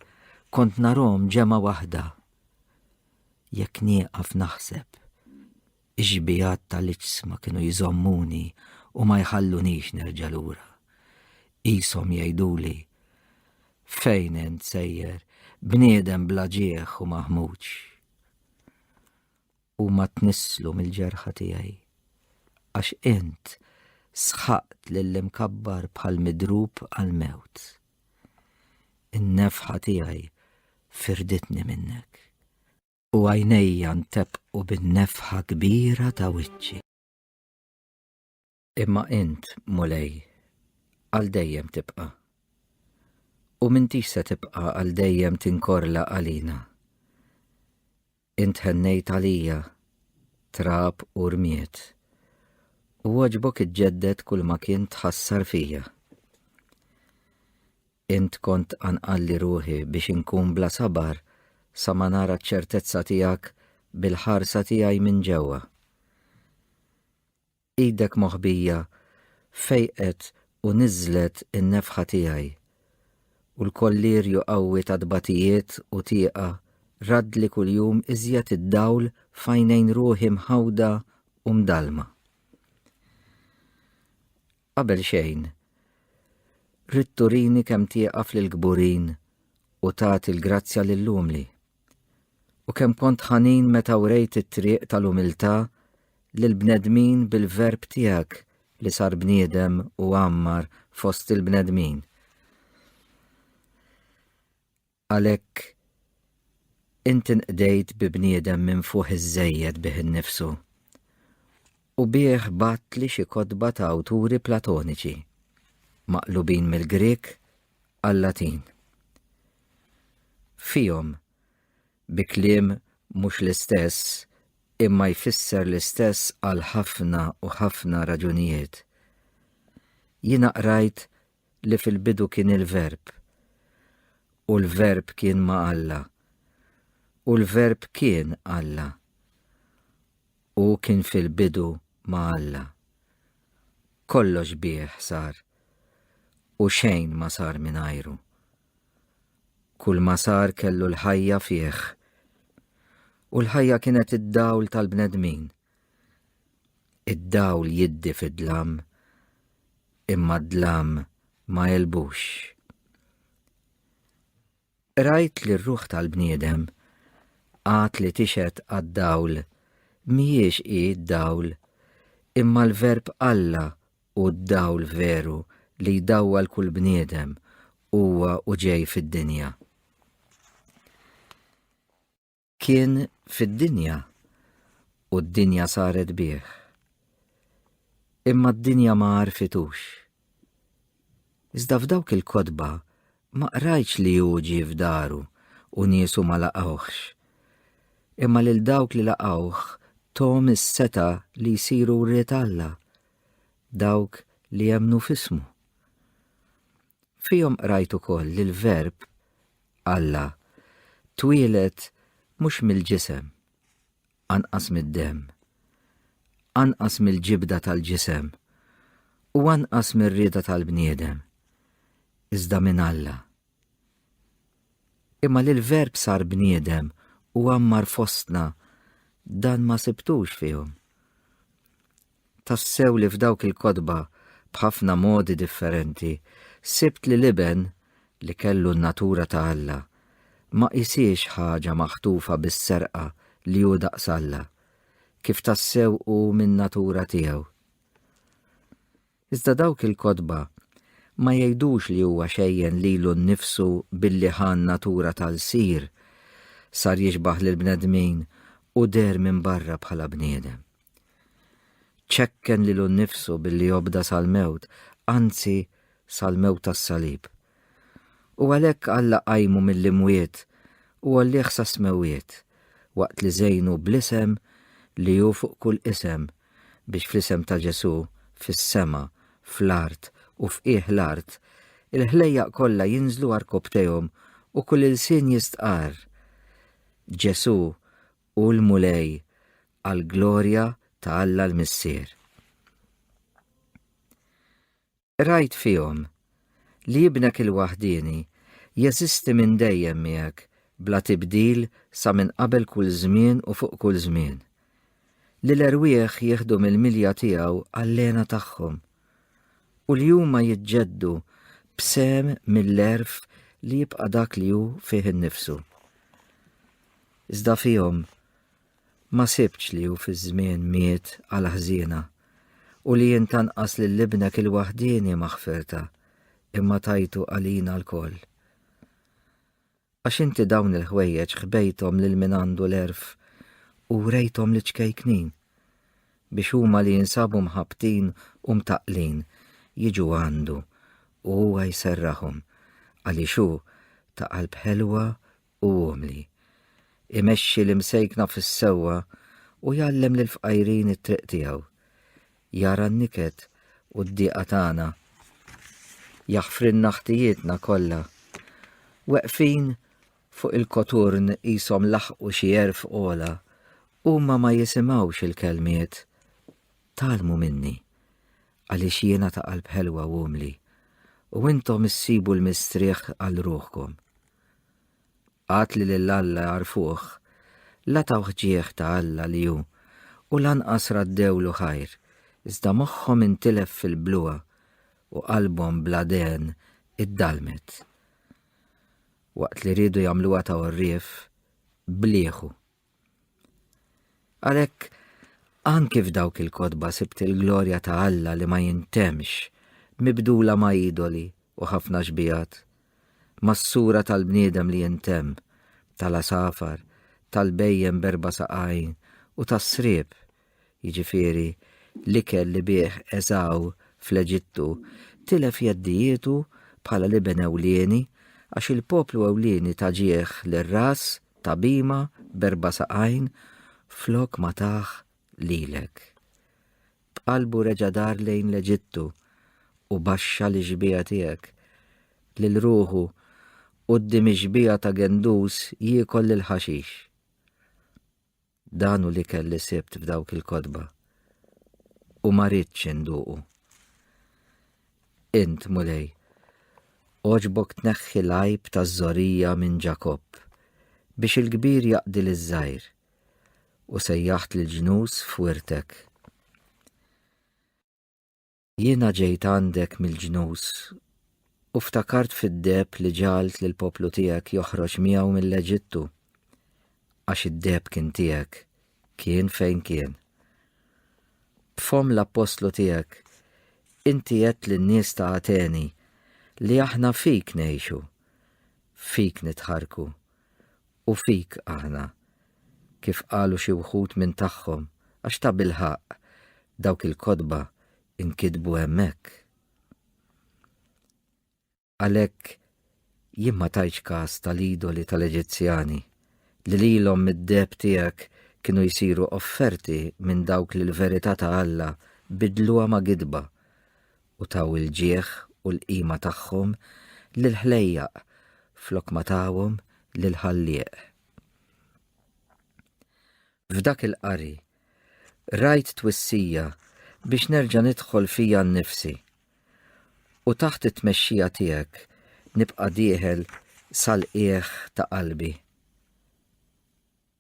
kont narhom ġemgħa waħda. Jekk nieqaf naħseb, ix-xbigħat tal-iġsma kienu jżommuni u ma jħallunix nerġa' lura. Qishom jgħiduli, Fejn int sejjer, bniedem bla ġieħ u maħmuġ? Huma tnisslu mill-ġerħa tiegħi, għax int sħaqt lill-imkabbar bħal midrub għall-mewt. In-nefħa tiegħi firditni minnek, u għajnejja ntebqu bin-nefħa kbira ta' wiċċi. Imma int, Mulej, għal dejjem tibqa'. U m'intix se tibqa' għal dejjem tinkorla għalina. Int ħennejt għalija, trab u rmied, u għoġbok iġġedded kull ma kien tħassar fija. Int kont tqanqalli ruħi biex inkun bla sabar sa ma nara ċ-ċertezza tiegħek bil-ħarsa tiegħi minn ġewwa. Idek moħbija fejqet u niżżlet in-nefħa tiegħi, u l-kollirju qawwi ta' tbatijiet u tieqa raddli kuljum iżjed id-dawl f'għajnejn ruħi mħawda u mdallma. Qabel xejn, ridt turini kemm tieqaf lill-kburin u tagħti l-grazzja lill-umli. U kemm kont ħanin meta wrejt it-triq tal-umiltà lill-bnedmin bil-Verb tiegħek li sar bniedem u għammar fost il-bnedmin. Għalhekk int inqdejt bi bniedem minfuħ iżżejjed bih innifsu u bih bgħattli xi kotba ta' awturi Platoniċi, maqlubin mill-Grieg għal-Latin. Fihom, bi kliem mhux l-istess imma jfisser l-istess għal ħafna u ħafna raġunijiet, jiena qrajt li fil-bidu kien il-Verb, u l-Verb kien ma' Alla, u l-Verb kien Alla. Hu kien fil-bidu ma' Alla. Kollox bih sar, u xejn ma sar mingħajru. Kull ma sar kellu l-ħajja fih, u l-ħajja kienet id-dawl tal-bnedmin. Id-dawl jiddi fid-dlam, imma d-dlam ma għelbux. Qrajt li r-ruħ tal-bniedem, għad li tixhed għad-dawl, mhijiex hi d-dawl, imma l-Verb Alla hu d-dawl veru li jdawwal kull bniedem huwa u ġej fid-dinja. Kien fid-dinja u d-dinja saret bih. Imma d-dinja ma għarfitux. Iżda f'dawk il-kotba ma qrajtx li hu ġie f'daru u niesu ma laqgħuhx. Imma lil dawk li laqgħuh thom is-setgħa li jsiru wried Alla, dawk li jemmnu f'ismu. Fihom qrajt ukoll li l-Verb, Alla, twieled mhux mill-ġisem, anqas mid-demm, anqas mill-ġibda tal-ġisem, u anqas mir-rieda tal-bniedem, iżda minn Alla. Imma li l-Verb sar bniedem u għammar fostna, dan ma sibtux fihom. Tassew li f'dawk il-kotba, b'ħafna modi differenti, sibt li l-Iben, li kellu n-natura ta' Alla, ma qisiex ħaġa maħtufa bis-serqa li hu daqs Alla, kif tassew hu min-natura tiegħu. Iżda dawk il-kotba ma jgħidux li huwa xejjen lilu nnifsu billi ħa n-natura ta' lsir, sar jixbah lill-bnedmin u deher minn barra bħala bniedem. Ċekken lilu nnifsu billi obda sal-mewt, anzi sal-mewt tas-salib. U għalhekk Alla qajmu mill-imwiet u għollih sas-smewwiet, waqt li żejnu bl-isem li hu fuq kull isem, biex fl-isem ta' Ġesù, fis-sema, fl-art u f'qiegħ l-art, il-ħlejjaq kollha jinżlu għarkopptejhom u kull ilsien jistqarr, Ġesù hu l-Mulej għall-glorja ta' Alla l-Missier. Qrajt fihom li Ibnek il-waħdieni jeżisti minn dejjem miegħek bla tibdil sa minn qabel kull żmien u fuq kull żmien. Li l-erwieħ jieħdu mill-milja tiegħu għall-hena tagħhom u li huma jiġġeddu b'sehem mill-għerf li jibqa' dak li hu fih innifsu. Iżda fihom Ma sibtx li hu fiż-żmien miet għall-ħżiena, u li int anqas lil Ibnek il-waħdieni ma ħfirta, imma tajtu għalina lkoll. Għax inti dawn il-ħwejjeġ ħbejthom lil min għandu l-għerf u wrejthom liċ-ċkejknin, biex huma li jinsabu mħabbtin u mtaqqlin jiġu għandu u huwa jserraħhom, għaliex hu ta' qalb ħelwa u umli. Imexxi l-imsejkna fis-sewwa u jgħallem lill-fqajrin it-triq tiegħu. Jara n-niket u d-diqa tagħna. Jaħfrilna ħtijietna kollha. Weqfin fuq il-koturn qishom laħqu xi għerf ogħla, huma ma jisimgħux il-kelmiet. Tgħallmu minni, għaliex jiena ta' qalb ħelwa u umli, u intom issibu l-mistrieħ għal ruħkom. Għad li lil Alla għarfuh, la tawh ġieħ ta' Alla li hu, u lanqas raddewlu ħajr, iżda moħħhom intilef fil-bluha u qalbhom bla dehen iddallmet. Waqt li riedu jagħmluha ta' għorrief, blieħu. Għalhekk, anki f'dawk il-kotba sibt il-glorja ta' Alla li ma jintemx, mibdula ma' idoli u ħafna xbijat, mas-sura tal-bniedem li jintemm, tal-għasafar, tal-bhejjem b'erba' saqajn u tas-sriep, jiġifieri l-ikel li bih Eżaw fl-Eġittu tilef jeddijietu bħala l-iben ewlieni għax il-poplu ewlieni ta ġieħ lir-ras ta' bhima b'erba' saqajn flok ma tah lilek. B'qalbu reġa' dar lejn l-Eġittu u baxxa lix-xbieha tiegħek, lil ruħu quddiem ix-xbieha ta' gendus jiekol l-ħaxix. Dan hu l-ikel li sibt f'dawk il-kotba u ma ridtx induqu. Int, Mulej, għoġbok tneħħi l-għajb taż-żorija minn Ġakobb, biex il-kbir jaqdi liż-żgħir, u sejjaħt lill-ġnus f'wirtek. Jiena ġejt għandek mill-ġnus. U ftakart fid-deheb li ġagħalt lill-poplu tiegħek joħroġ miegħu mill-Eġittu, għax id-deheb kien tiegħek, kien fejn kien. B'fomm l-appostlu tiegħek, inti għedt lin-nies ta' Ateni li aħna fik ngħixu, fik nitħarrku, u fik aħna, kif qalu xi wħud minn tagħhom, għax tabilħaqq dawk il-kotba nkitbu hemmhekk. Għalhekk jien ma tajtx kas tal-idoli tal-Eġizzjani, li lilhom mid-deheb tiegħek kienu jsiru offerti minn dawk li l-verità ta' Alla bidluha ma' gidba u taw il-ġieħ u l-qima tagħhom lill-ħlejjaq flok ma tawhom lill-Ħallieq. F'dak il-qari, rajt twissija biex nerġa' nidħol fija nnifsi u taħt it-tmexxija tiegħek nibqa' dieħel sal-qiegħ ta' qalbi.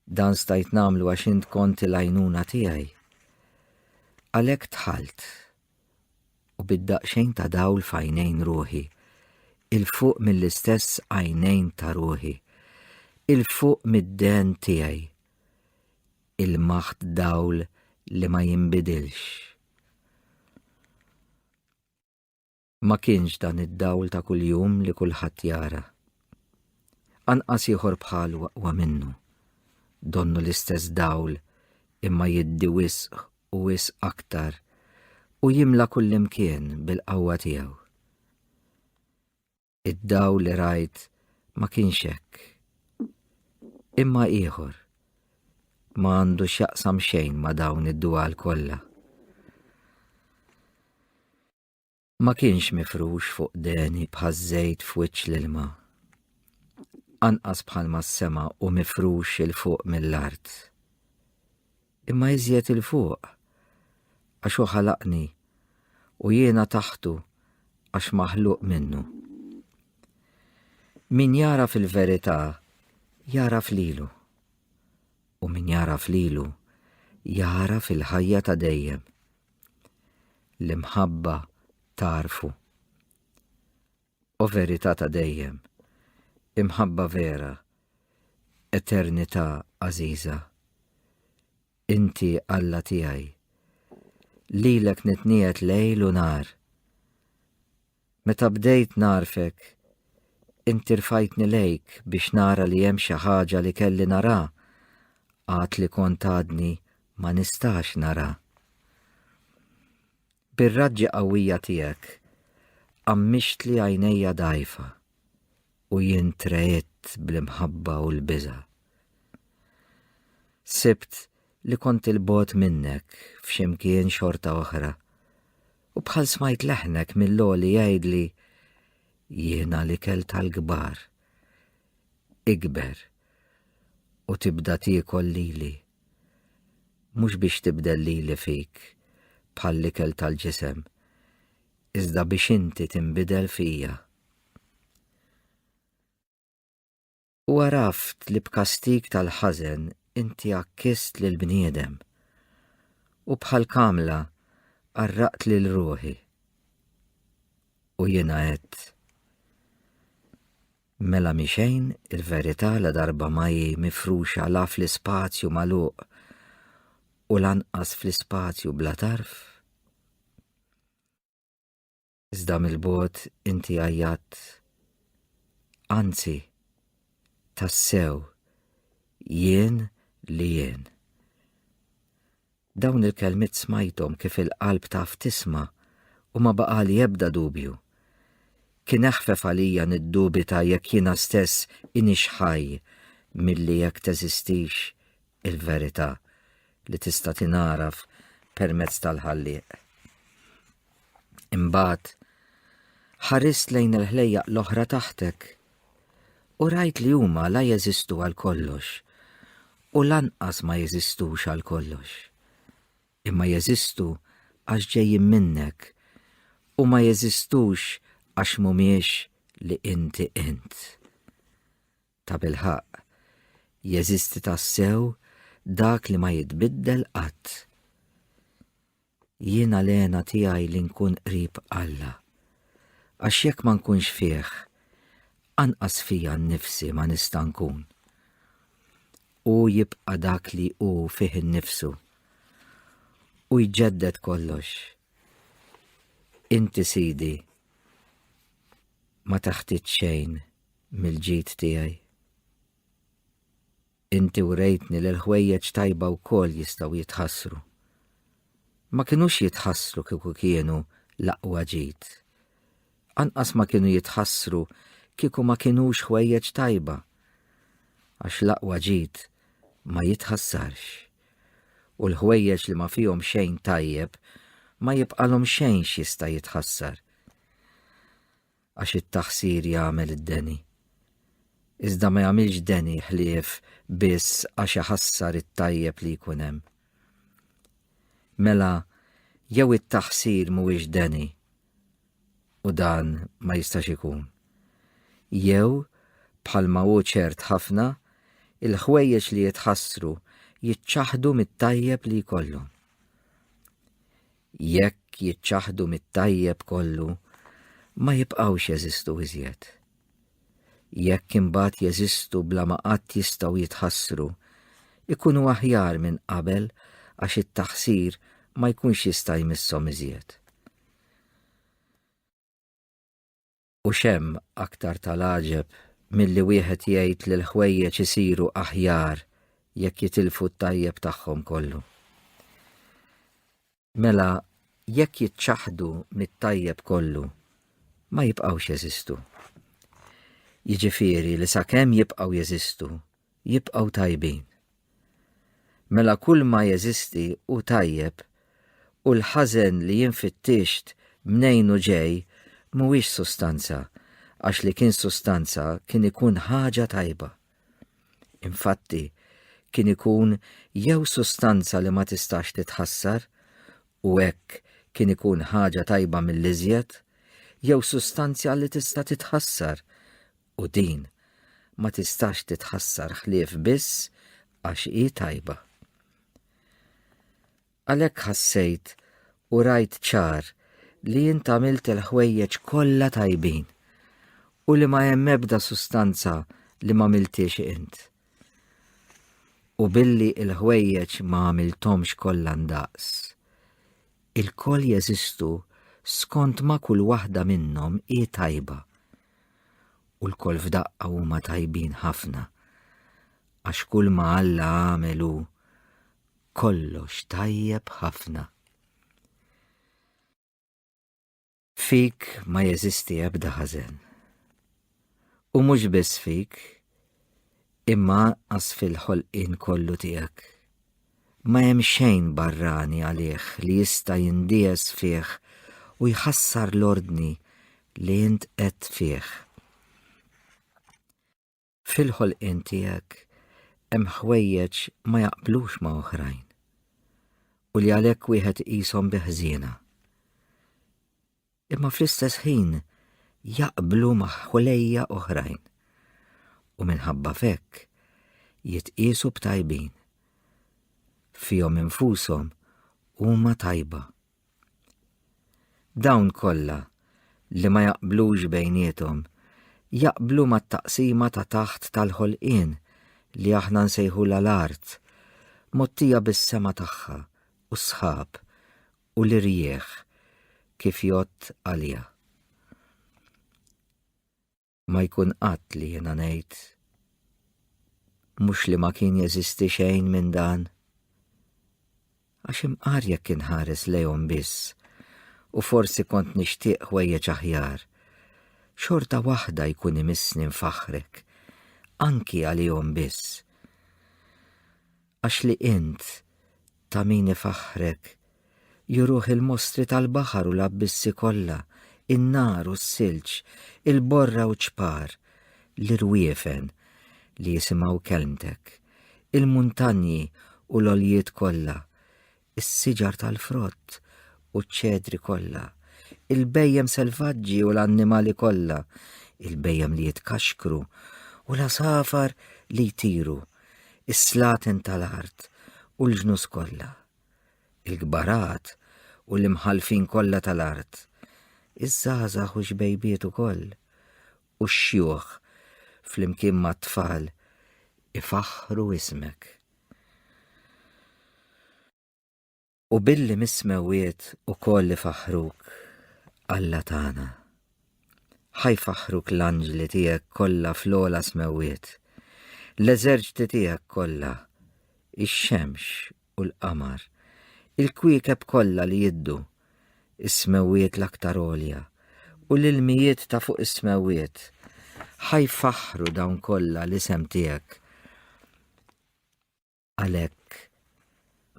Dan stajt nagħmlu għax int kont il-għajnuna tiegħi. Għalhekk dħalt u bid-daqsxejn ta' dawl f'għajnejn ruħi, 'il fuq mill-istess għajnejn ta' ruħi, 'il fuq mid-dehen tiegħi, ilmaħt dawl li ma jinbidilx. Ma kienx dan id-dawl ta' kuljum li kulħadd jara. Anqas ieħor bħalu aqwa minnu. Donnu l-istess dawl imma jiddi wisq u wisq aktar u jimla kullimkien bil-qawwa tiegħu. Id-dawl li rajt ma kienx hekk. Imma ieħor. Ma għandu x'jaqsam xejn ma' dawn id-dwal kollha. Ma kienx mifrux fuq deni bħaż-żejt f'wiċċ l-ilma. Anqas bħalma s-sema hu mifrux 'il fuq mill-art. Imma iżjed 'il fuq, għax hu ħalaqni u jiena taħtu għax maħluq minnu. Min jagħraf il-verità jagħraf lilu, u min jagħraf lilu jagħraf il-ħajja ta' dejjem. L-imħabba tagħrfu. O verità ta' dejjem, imħabba vera, eternità għażiża. Inti Alla tiegħi. Lilek nitniegħed lejl u nhar. Meta bdejt nagħrfek, inti rfajtni lejk biex nara li hemm xi ħaġa li kelli nara, għad li kont għadni ma nistax nara. Bir-raġġi qawwija tiegħek għammixtli għajnejja dgħajfa u jien tregħidt bl-imħabba u l-biża'. Sibt li kont 'il bogħod minnek f'xi mkien xorta oħra u bħal smajt leħnek mill-għoli jgħidli jiena l-ikel tal-kbar. Ikber u tibda tiekol lili. Mhux biex tibdel lili fik bħall-ikel tal-ġisem, iżda biex inti tinbidel fija. U għaraft li b'kastig tal-ħażen inti għakkist lill-bniedem, u bħal kamla qarraqt lil ruħi. U jiena għedt, Mela mhi xejn il-verità ladarba ma hi mifruxa la fl-ispazju magħluq u lanqas fl-ispazju bla tarf? Iżda mill-bogħod inti għajjatt, Anzi, tassew, jien li jien. Dawn il-kelmiet smajthom kif il-qalb taf tisma' u ma baqagħli ebda dubju. Kien eħfef għalija niddubita jekk jiena stess inix ħaj milli jekk teżistix il-verità li tista' tingħaraf permezz tal-Ħallieq. Imbagħad ħarist lejn il-ħlejjaq l-oħra taħtek u rajt li huma la jeżistu għal kollox u lanqas ma jeżistux għal kollox. Imma jeżistu għax ġejjin minnek u ma jeżistux għax mhumiex li inti int. Tabilħaqq, jeżisti tassew dak li ma jitbiddel qatt. Jiena l-hena tiegħi li nkun qrib Alla. Għax jekk ma nkunx fih, anqas fija nnifsi ma nista' nkun. Hu jibqa' dak li hu fih innifsu u jġedded kollox. Inti Sidi ma taħtieġ xejn mill-ġid tiegħi. Inti wrejtni li l-ħwejjeġ tajba wkoll jistgħu jitħassru. Ma kinux jitħassru kieku kienu l-aqwa ġid. Anqas ma kienu jitħassru kieku ma kinux ħwejjeġ tajba. Għax l-aqwa ġid ma jitħassarx. U l-ħwejjeġ li ma fihom xejn tajjeb ma jibqalhom xejn x'jista' jitħassar. Għax it-taħsir jagħmel id-deni. Iżda ma jagħmilx deni ħlief biss għax iħassar it-tajjeb li jkun hemm. Mela jew it-taħsir mhuwiex deni, u dan ma jistax ikun. Jew, bħalma hu ċert ħafna, il-ħwejjeġ li jitħassru jiċċaħħdu mit-tajjeb li jkollhom. Jekk jiċċaħħdu mit-tajjeb kollu, ma jibqgħux jeżistu iżjed. Jekk imbagħad jeżistu bla ma qatt jistgħu jitħassru, ikunu aħjar minn qabel għax it-taħsir ma jkunx jista' jmisshom iżjed. U x'hemm aktar tal-għaġeb milli wieħed jgħid li l-ħwejjeġ isiru aħjar jekk jitilfu t-tajjeb tagħhom kollu? Mela jekk jiċċaħħdu mit-tajjeb kollu, ma jibqgħux jeżistu. Jiġifieri li sakemm jibqgħu jeżistu, jibqgħu tajbin. Mela kull ma jeżisti hu tajjeb u l-ħażen li jien fittixt mnejn hu ġej mhuwiex sustanza għax li kien sustanza kien ikun ħaġa tajba. Infatti, kien ikun jew sustanza li ma tistax titħassar u hekk kien ikun ħaġa tajba mill-iżjed, jew sustanzja li tista' titħassar U din ma tistax titħassar ħlief biss għax hi tajba. Għalhekk ħassejt u rajt ċar li int għamilt il-ħwejjeġ kollha tajbin u li ma hemm ebda sustanza li ma għamiltiex int. U billi il-ħwejjeġ ma għamilthomx kollha ndaqs, ilkoll jeżistu skont ma kull waħda minnhom hi tajba u lkoll f'daqqa huma tajbin ħafna, għax kull ma Alla għamel hu kollox tajjeb ħafna. Fik ma jeżisti ebda ħażen. U mhux biss fik, imma anqas fil-ħolqien kollu tiegħek. Ma hemm xejn barrani għalih li jista' jindies fih u jħassar l-ordni li int qed fih. Fil-ħolqien tiegħek hemm ħwejjeġ ma jaqblux ma' oħrajn u li għalhekk wieħed iqishom bi ħżiena. Imma fl-istess ħin jaqblu ma' ħlejja oħrajn u minħabba f'hekk jitqiesu b'tajbin. Fihom infushom huma tajba. Dawn kollha li ma jaqblux bejniethom jaqblu mat-taqsima ta' taħt tal-ħolqien li aħna nsejħulha l-art, mgħottija bis-sema tagħha u s-sħab u l-irjieħ kif jgħodd għaliha. Ma jkun qatt li jiena ngħid mhux li ma kien jeżisti xejn minn dan. Għax imqar jekk inħares lejhom biss u forsi kont nixtieq ħwejjeġ aħjar, xorta waħda jkun imissni nfaħħrek, anki għalihom biss. Għax li int ta' min ifaħħrek, juruh il-mostri tal-baħar u l-abbissi kollha, in-nar u s-silġ, il-borra u ċ-ċpar, l-irwiefen li jisimgħu kelmtek, il-muntanji u l-għoljiet kollha, is-siġar tal-frott u ċ-ċedri kollha, il-bhejjem selvaġġi u l-annimali kollha, il-bhejjem li jitkaxkru u l-għasafar li jtiru, is-slaten tal-art u l-ġnus kollha, il-kbarat u l-imħallfin kollha tal-art. Iż-żgħażagħ u xbejbiet ukoll, u x-xjuħ flimkien mat-tfal ifaħħru ismek. U billi mis-smewwiet ukoll ifaħħruk, Alla tagħna. Ħa jfaħħruk l-anġli tiegħek kollha fl-ogħla smewwiet, l-eżerċti tiegħek kollha, ix-xemx u l-qamar, il-kwiekeb kollha li jiddu, is-smewwiet l-aktar għolja, u l-ilmijiet ta' fuq is-smewwiet. Ħa jfaħħru dawn kollha l-isem tiegħek. Għalhekk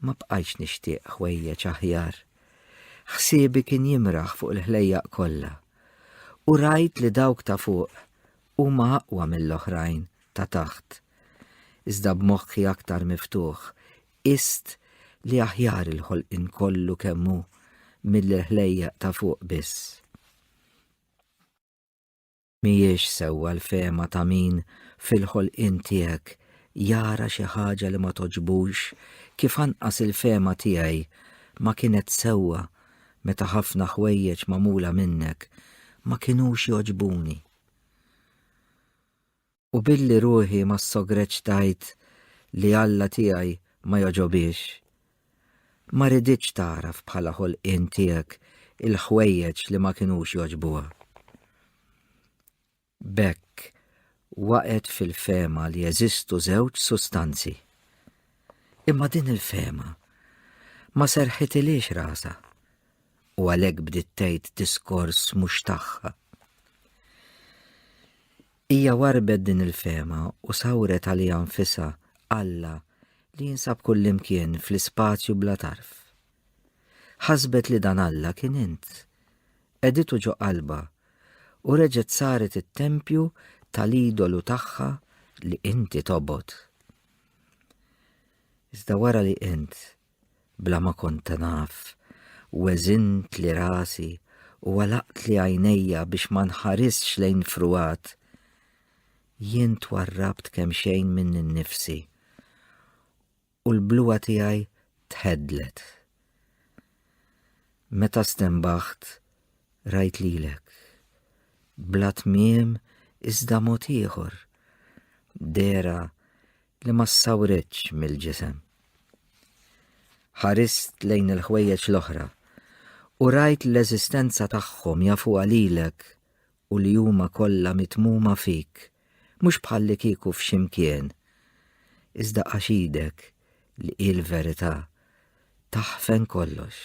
ma bqajtx nixtieq ħwejjeġ aħjar. Ħsiebi kien jimraħ fuq il-ħlejjaq kollha. U rajt li dawk ta' fuq huma aqwa mill-oħrajn ta' taħt. Iżda b'moħħi aktar miftuħ, qist li aħjar il-ħolqien kollu kemm hu milli l-ħlejjaq ta' fuq biss. Mhijiex sewwa l-fehma ta' min fil-ħolqien tiegħek jara xi ħaġa li ma togħġbux kif anqas il-fehma tiegħi ma kienet sewwa meta ħafna ħwejjeġ magħmula minnek ma kinux jogħġbuni. U billi ruħi ma ssogretx tgħid li Alla tiegħi ma jogħġobhiex. Ma riditx tagħraf bħala ħolqien tiegħek il-ħwejjeġ li ma kinux jogħġbuha. B'hekk waqgħet fil-fehma li jeżistu żewġ sustanzi. Imma din il-fehma ma serħitilhiex rasha u għalhekk bdiet tgħid diskors mhux tagħha. Hija warrbet din il-fehma u sawret għaliha nfisha Alla li jinsab kullimkien fl-ispazju bla tarf. Ħasbet li dan Alla kien int. Qegħditu ġo qalbha u reġgħet saret it-tempju tal-idolu tagħha li inti tobgħod. Iżda wara li int Bla ma kont naf, weżintli rasi u għalaqtli għajnejja biex ma nħarisx lejn frugħat. Jien twarrabt kemxejn minni nnifsi u l-bluha tiegħi tħeddlet. Meta stenbaħt rajt lilek, bla tmiem iżda mod ieħor, dehra li ma ssawritx mill-ġisem. Ħarist lejn il-ħwejjeġ l-oħra u rajt l-eżistenza tagħhom jafuha lilek u li huma kollha mitmuma fik, mhux bħallikieku f'xi mkien, iżda għax idek li hi l-verità taħfen kollox.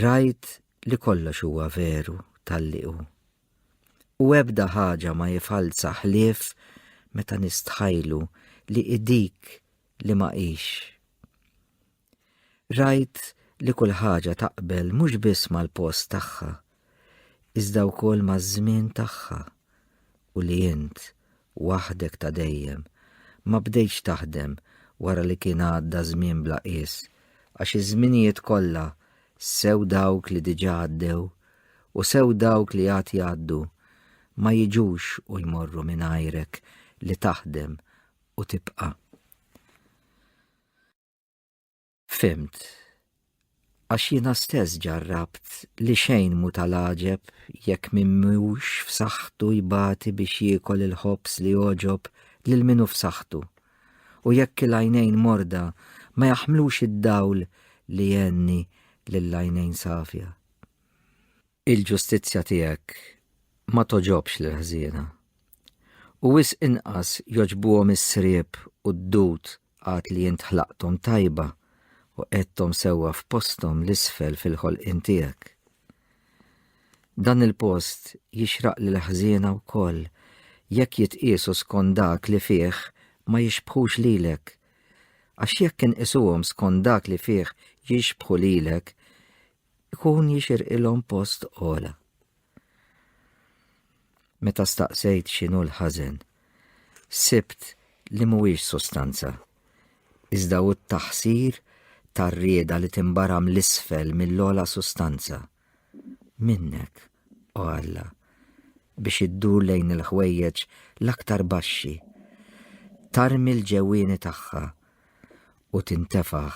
Rajt li kollox huwa veru talli hu. U ebda ħaġa ma hi falza ħlief meta nistħajlu li hi dik li ma hix. Rajt li kull ħaġa taqbel mhux biss mal-post tagħha, iżda wkoll maż-żmien tagħha u li int, waħdek ta' dejjem, ma bdejtx taħdem wara li kien għadda żmien bla qies, għax iż-żminijiet kollha, sew dawk li diġà għaddew u sew dawk li għad jgħaddu, ma jiġux u jmorru mingħajrek li taħdem u tibqa'. Fhimt, għax jiena stess ġarrabt li xejn mhu tal-għaġeb jekk min mhux f'saħħtu jbati biex jiekol il-ħobż li jogħġob lil min hu f'saħħtu, u jekk il-għajnejn morda ma jaħmlux id-dawl li jgħenni lill-għajnejn safja. Il-ġustizzja tiegħek ma togħġobx lill-ħżiena, u wisq inqas jogħġbuhom is-sriep u d-dud għad li int ħlaqthom tajba u qegħdthom sewwa f'posthom 'l isfel fil-ħolqien tiegħek. Dan il-post jixraq lill-ħżiena wkoll jekk jitqiesu skont dak li fih ma jixbħux lilek, għax jekk inqisuhom skont dak li fih jixbħu lilek, ikun jixirqilhom post ogħla. Meta staqsejt x'inhu l-ħażen, sibt li mhuwiex sustanza, iżda hu t-taħsir tar-rieda li timbaram 'l isfel mill-ogħla sustanza, minnek, o Alla, biex iddur lejn il-ħwejjeġ l-aktar baxxi, tarmi l-ġewwieni tagħha u tintefaħ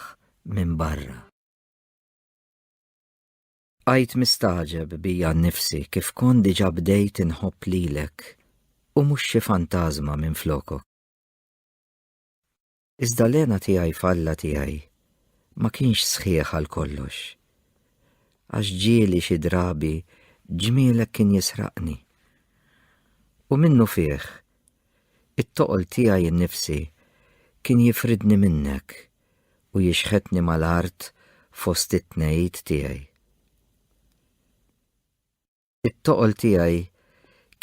minn barra. Bqajt mistagħġeb bija nnifsi kif kont diġà bdejt inħobb lilek u mhux xi fantażma minflokok. Iżda l-hena tiegħi f'Alla tiegħi ma kienx sħiħ għal kollox. Għax ġieli xi drabi ġmielek kien jisraqni. U minnufih, it-toqol tiegħi nnifsi kien jifridni minnek u jixħetni mal-art fost it-tnehid tiegħi. It-toqol tiegħi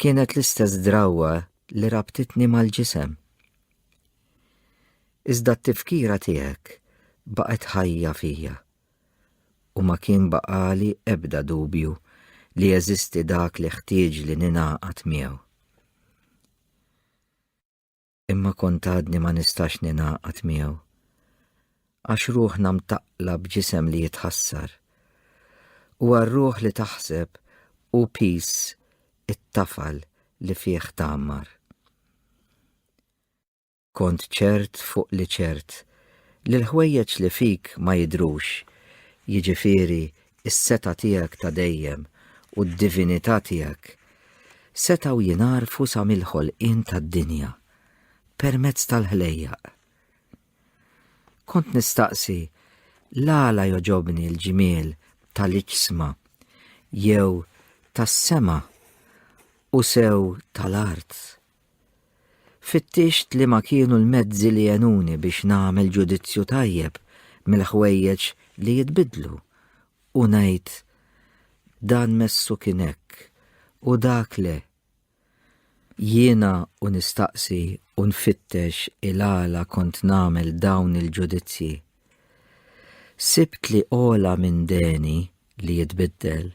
kienet l-istess drawwa li rabtitni mal-ġisem. Iżda t-tifkira tiegħek baqgħet ħajja fija u ma kien baqali ebda dubju li jeżisti dak li ħtieġli ningħaqad miegħu. Imma kont għadni ma nistax ningħaqad miegħu. Għax ruħna mtaqqla b'ġisem li jitħassar. U għar-ruħ li taħseb hu piż it-tafal li fih tgħammar. Kont ċert fuq li ċert li l-ħwejjeġ li fik ma jidhrux, jiġifieri s-setgħa tiegħek ta' dejjem u d-divinità tiegħek, setgħu jingħarfu sa mill-ħolqien tad-dinja permezz tal-ħlejjaq. Kont nistaqsi l-għala jogħġobni l-ġmiel tal-iġsma jew tas-sema u sew tal-art. Fittixt liema kienu l-mezzi li għenuni biex nagħmel ġudizzju tajjeb mill-ħwejjeġ li jitbiddlu u ngħid, Dan messu kien hekk u dak le. Jiena u nistaqsi u nfittex il-għala kont nagħmel dawn il-ġudizzji. Sibt li ogħla minn deni li jitbiddel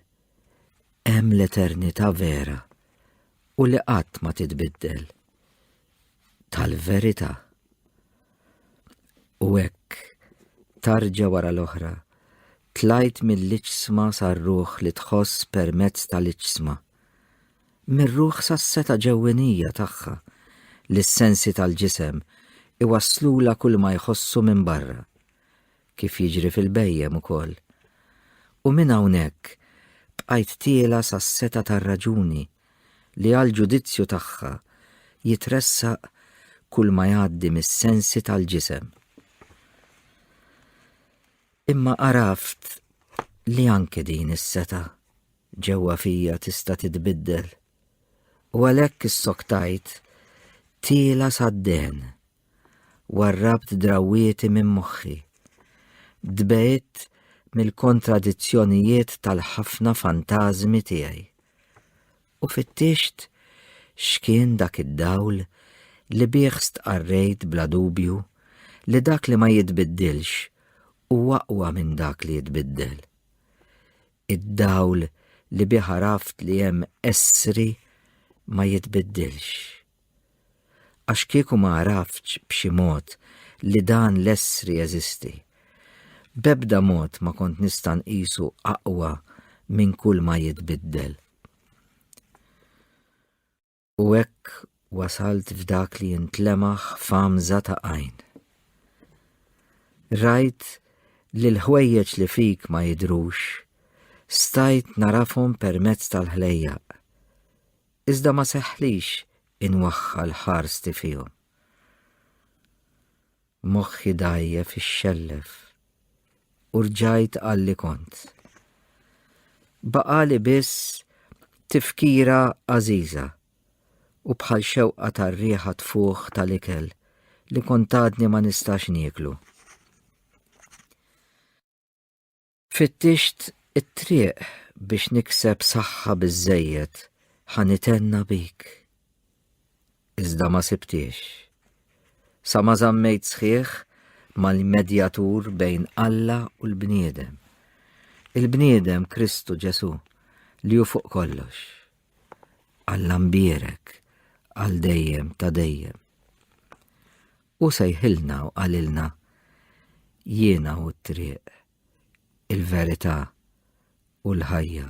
hemm l-eternità vera u li qatt ma titbiddel, tal-verità. U hekk, tarġa wara l-oħra, tlajt mill-iġsma sar-ruħ li tħoss permezz tal-iġsma, mir-ruħ sas-setgħa ġewwinija tagħha li s-sensi tal-ġisem iwasslulha kulma jħossu minn barra. kif jiġri fil-bhejjem ukoll. U minn hawnhekk bqajt tiela' sas-setgħa tar-raġuni li għall-ġudizzju tagħha jitressaq kull ma jgħaddi mis-sensi tal-ġisem. Imma għaraft li anke din is-setgħa ġewwa fija tista' titbiddel u għalhekk issoktajt tiela' sad-dehen Warrabt drawwieti minn moħħi. Tbegħidt mill-kontradizzjonijiet tal-ħafna fantażmi tiegħi. U fittixt x'kien dak id-dawl li bih stqarrejt bla dubju li dak li ma jitbiddilx huwa aqwa minn dak li jitbiddel. Id-dawl li bih għaraft li hemm essri ma jitbiddilx. Għax kieku ma għaraftx b'xi mod li dan l-essri jeżisti, b'ebda mod ma kont nista' nqisu aqwa minn kull ma jitbiddel. U hekk wasalt f'dak li jintlemaħ f'għamża ta' għajn. Rajt li l-ħwejjeġ li fik ma jidhrux, stajt narafhom permezz tal-ħlejjaq. Iżda ma seħħlix inwaħħal ħarsti fihom. Moħħi dgħajjef ixxellef u rġajt għal li kont. Baqali biss tifkira għażiża u bħal xewqa tar-riħa tfuħ tal-ikel li kont għadni ma nistax nieklu. Fittixt it-triq biex nikseb saħħa biżżejjed ħa nithenna bik. Iżda ma sibthiex. Sa ma żammejt sħiħ mal-medjatur bejn Alla u l-bniedem. Il-bniedem Kristu Ġesù li hu fuq kollox. Alla mbierek għal dejjem ta' dejjem. Hu sejħilna u qalilna, Jiena hu t-triq, il-verità u l-ħajja.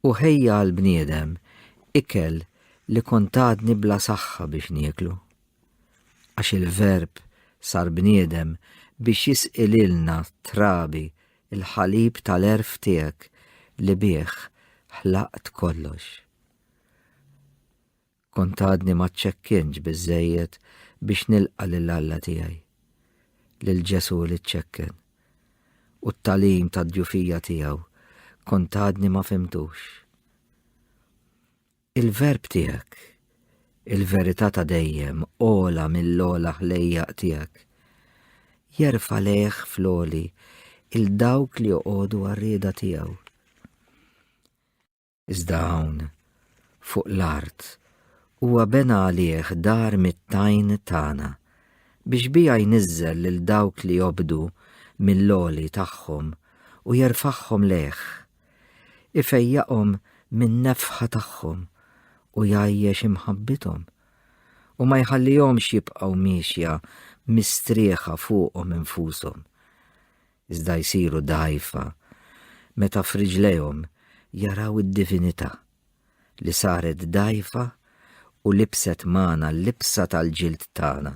U ħejja għall-bniedem ikel li kont għadni bla saħħa biex nieklu. Għax il-Verb sar bniedem biex jisqi lilna trabi. il-ħalib tal-għerf tiegħek li bih ħlaqt kollox. Kont għadni ma ċċekkintx biżżejjed biex nilqa' lil Alla tiegħi, lil Ġesù li ċċekken, u t-tagħlim tad-djufija tiegħu kont għadni ma fhimtux. Il-Verb tiegħek, il-verità ta' dejjem ogħla mill-ogħla ħlejjaq tiegħek, jerfa' lejh fl-għoli 'il dawk li joqogħdu għar-rieda tiegħu. Iżda hawn, fuq l-art, huwa bena għalih dar mit-tajn tagħna, biex biha jniżżel lil dawk li jobdu mill-għoli tagħhom u jerfagħhom lejh. Ifejjaqhom min-nefħa tagħhom u jgħajjex imħabbithom, u ma jħallihomx jibqgħu miexja mistrieħa fuqhom infushom, iżda jsiru dgħajfa meta f'riġlejhom jaraw id-divinità li saret dgħajfa u libset magħna l-libsa tal-ġild tagħna.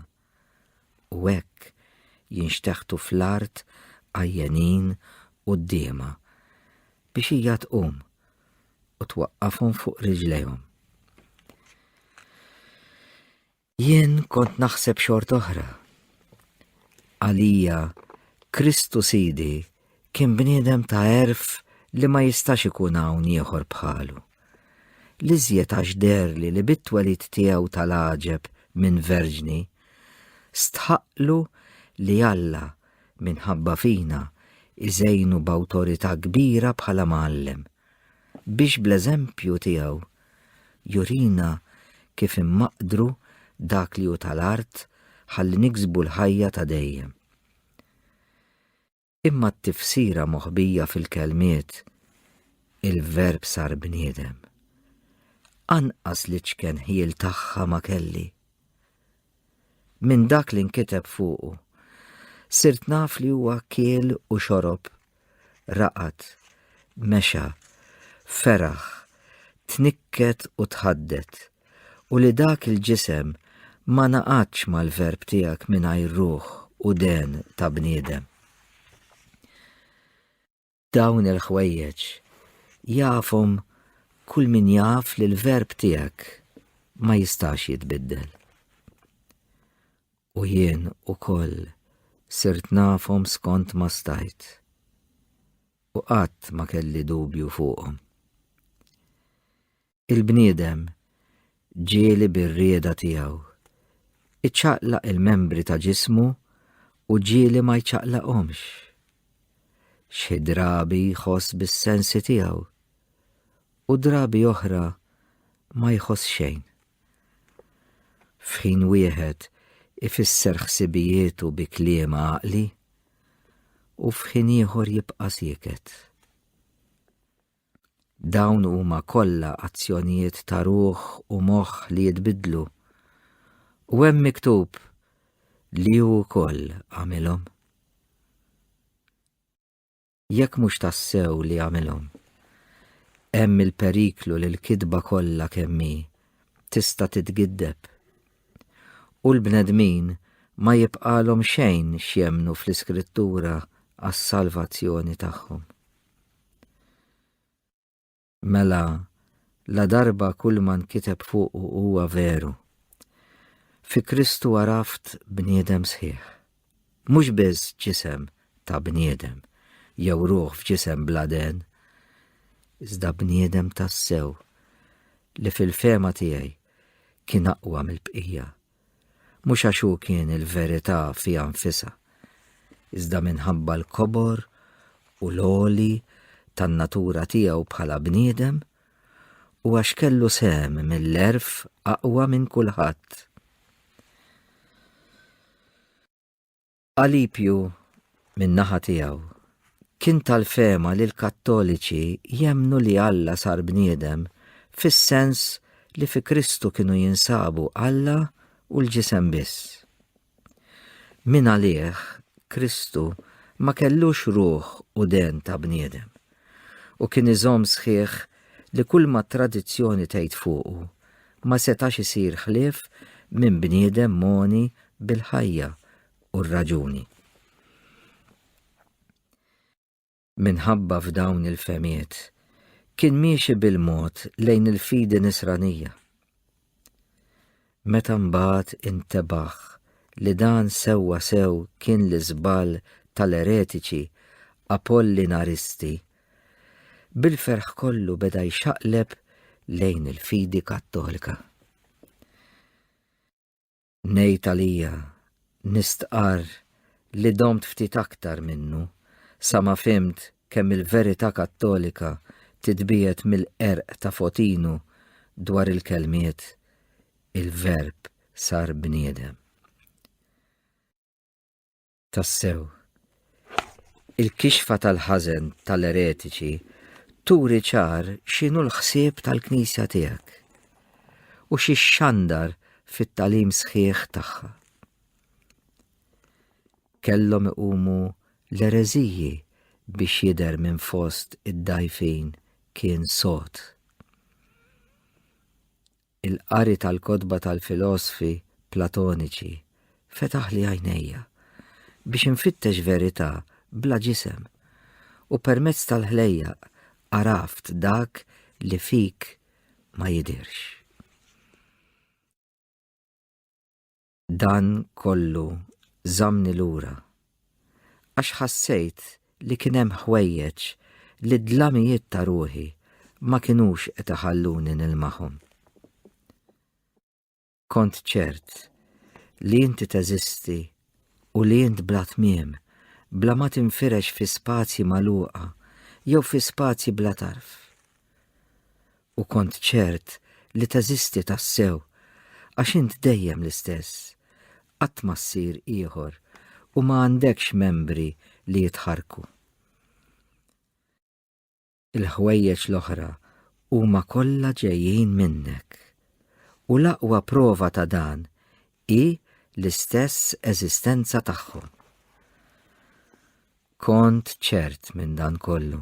U hekk jinxteħtu fl-art għajjenin quddiemha biex hija tqum u twaqqafhom fuq riġlejhom. Jien kont naħseb xort oħra. Għalija, Kristu Sidi kien bniedem ta' għerf li ma jistax ikun hawn ieħor bħalu. L-iżjed għax deherli li bit-twelid tiegħu tal-għaġeb minn verġni, stħaqqlu li Alla, minħabba fina, iżejnu b'awtorità kbira bħala mgħallem, biex bl-eżempju tiegħu jurina kif immaqdru dak li hu tal-art ħalli niksbu l-ħajja ta' dejjem. Imma t-tifsira moħbija fil-kelmiet il-Verb sar bniedem. Anqas l-iċken ħjiel tagħha ma kelli. Minn dak li nkiteb fuqu, sirt naf li huwa kiel u xorob, raqad, mexa, feraħ, tnikket u tħaddet, u li dak il-ġisem ma ngħaqadx mal-Verb tiegħek mingħajr ruħ u dehen ta' bniedem. Dawn il-ħwejjeġ jafhom kull min jaf li l-Verb tiegħek ma jistax jitbiddel. U jien ukoll sirt nafhom skont ma stajt, u qatt ma kelli dubju fuqhom. Il-bniedem ġieli bir-rieda tiegħu iċaqlaq il-membri ta' ġismu u ġieli ma jċaqlaqhomx. Xi drabi jħoss bis-sensi tiegħu u drabi oħra ma jħoss xejn. F'ħin wieħed ifisser ħsibijietu bi kliem għaqli u f'ħin ieħor jibqa' sieket. Dawn huma kollha azzjonijiet ta' ruħ u moħħ li jitbiddlu. U hemm miktub li hu wkoll għamilhom. Jekk mhux tassew li għamilhom, hemm il-periklu li l-kitba kollha kemm hi tista' titgiddeb. U l-bnedmin ma jibqagħlhom xejn x'jemmnu fl-Iskrittura għas-salvazzjoni tagħhom. Mela, ladarba kulma nkiteb fuqu huwa veru, fi Kristu għaraft bniedem sħiħ. Mhux biss ġisem ta' bniedem jew ruħ f'ġisem bla den, iżda bniedem tassew li fil-fehma tiegħi kien aqwa mill-bqija. Mhux għax hu kien il-verità fiha nfisha, iżda minħabba l-kobor u l-għoli tan-natura tiegħu bħala bniedem u għax kellu sehem mill-għerf aqwa minn kulħadd. Alipju, min-naħa tiegħu, kien tal-fehma li l-Kattoliċi jemmnu li Alla sar bniedem fis-sens li fi Kristu kienu jinsabu Alla u l-ġisem biss. Mingħalih, Kristu ma kellux ruħ u dehen ta' bniedem, u kien iżomm sħiħ li kulma t-tradizzjoni tgħid fuqu ma setax isir ħlief minn bniedem mogħni bil-ħajja u r-raġuni. Minħabba f'dawn il-fehmiet, kien miexi bil-mod lejn il-fidi nisranija. Meta mbagħad intebaħ li dan sewwa sew kien l-iżball tal-eretiċi Apollinaristi, bil-ferħ kollu beda jxaqleb lejn il-fidi Kattolika. Ngħid għalija, nistqarr li domt ftit aktar minnu sa ma fhimt kemm il-verità Kattolika titbiegħed mill-qerq ta' Fotinu dwar il-kelmiet il-Verb sar bniedem. Tassew, il-kixfa tal-ħażen tal-eretiċi turi ċar x'inhu l-ħsieb tal-Knisja tiegħek u xi xxandar fit-tagħlim sħiħ tagħha. Kellhom iqumu l-ereżiji biex jidher minn fost id-dgħajfin kien sod. Il-qari tal-kotba tal-filosfi Platoniċi fetaħli għajnejja biex infittex verità bla ġisem u permezz tal-ħlejjaq għaraft dak li fik ma jidhirx. Dan kollu żammni lura, għax ħassejt li kien hemm ħwejjeġ li d-dlamijiet ta' ruħi ma kinux qed iħalluni nilmaħhom. Kont ċert li inti teżisti u li int bla tmiem, bla ma tinfirex fi spazji magħluqa jew fi spazji bla tarf. U kont ċert li teżisti tassew, għax int dejjem l-istess, qatt ma ssir ieħor u ma għandekx membri li jitħarrku. Il-ħwejjeġ l-oħra huma kollha ġejjin minnek, u l-aqwa prova ta' dan hi l-istess eżistenza tagħhom. Kont ċert minn dan kollu,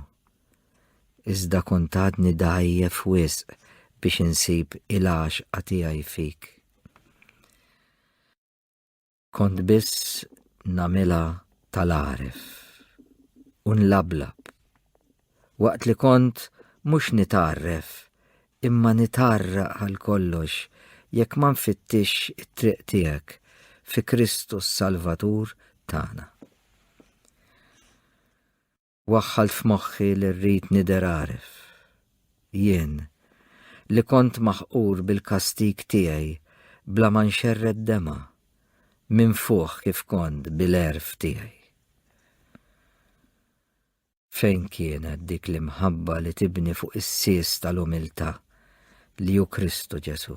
iżda kont għadni dgħajjef wisq biex insib il-għaxqa tiegħi fik. Kont biss nagħmilha tal-għaref u nlablab, waqt li kont mhux nitgħarref imma nitgħarraq għal kollox jekk ma nfittixx it-triq tiegħek fi Kristu s-Salvatur tagħna. Waħħalt f'moħħi li rrid nidher għaref. Jien, li kont maħqur bil-kastig tiegħi bla ma nxerred demgħa, minfuħ kif kont bil-għerf tiegħi. Fejn kienet dik l-imħabba li tibni fuq is-sies tal-umiltà li hu Kristu Ġesù?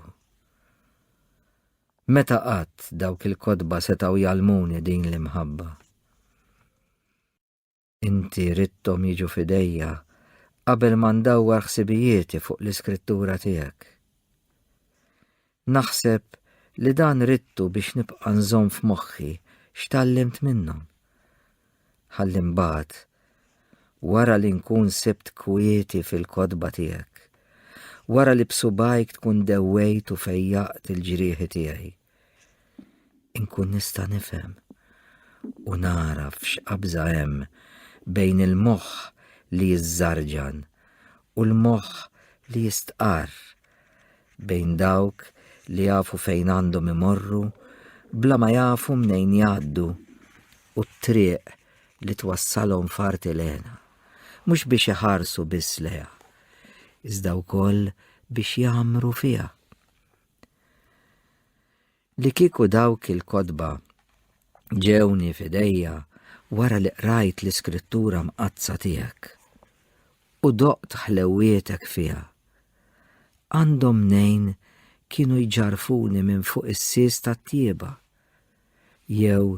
Meta qatt dawk il-kotba setgħu jgħallmuni din l-imħabba? Inti ridthom jiġu f'idejja qabel ma ndawwar ħsibijieti fuq l-iskrittura tiegħek. Naħseb li dan ridtu biex nibqa' nżomm f'moħħi x'tgħallimt minnhom. Ħalli mbagħad, wara li nkun sibt kwieti fil-kotba tiegħek, wara li b'subgħajk tkun dewwejt u fejjaqt il-ġrieħi tiegħi, inkun nista' nifhem u nagħraf x'qabża hemm bejn il-moħħ li jiżżarġan u l-moħħ li jistqarr, bejn dawk li jafu fejn għandhom imorru bla ma jafu mnejn jgħaddu u t-triq li twassalhom f'art il-hena, mhux biex iħarsu biss lejha, iżda wkoll biex jgħammru fiha. Li kieku dawk il-kotba ġewni f'idejja wara li qrajt l-Iskrittura Mqaddsa tiegħek u doqt ħlewwietek fiha, għandhom mnejn kienu jġarrfuni minn fuq is-sies tat-tjieba Jew,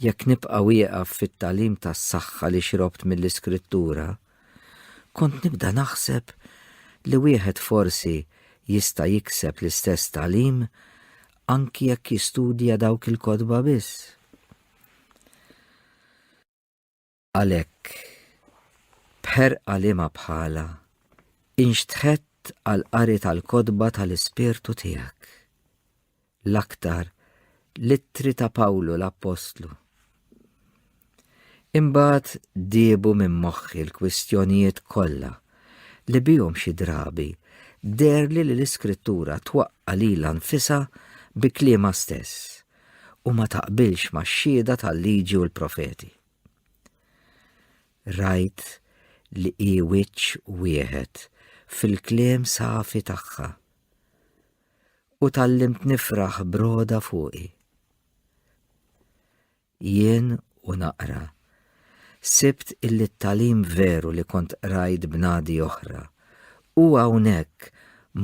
jekk nibqa' wieqaf fit-tagħlim tas-saħħa li xrobt mill-Iskrittura, kont nibda naħseb li wieħed forsi jista' jikseb l-istess tagħlim anki jekk jistudja dawk il-kotba biss. Għalhekk, b'ħerqa liema bħalha, inxtħett għall-qari tal-kotba tal-Ispirtu tiegħek, l-aktar l-ittri ta' Pawlu l-Appostlu. Imbagħad diebu minn moħħi l-kwistjonijiet kollha li bihom xi drabi deherli li l-Iskrittura twaqqa' lilha nfisha bi kliemha stess u ma taqbilx max-xhieda tal-Liġi u l-Profeti. Rajt li hi wiċċ wieħed fil-kliem safi tagħha u tgħallimt nifraħ b'rogħda fuqi. Jien u naqra, sibt illi t-tagħlim veru li kont qrajt bnadi oħra hu hawnhekk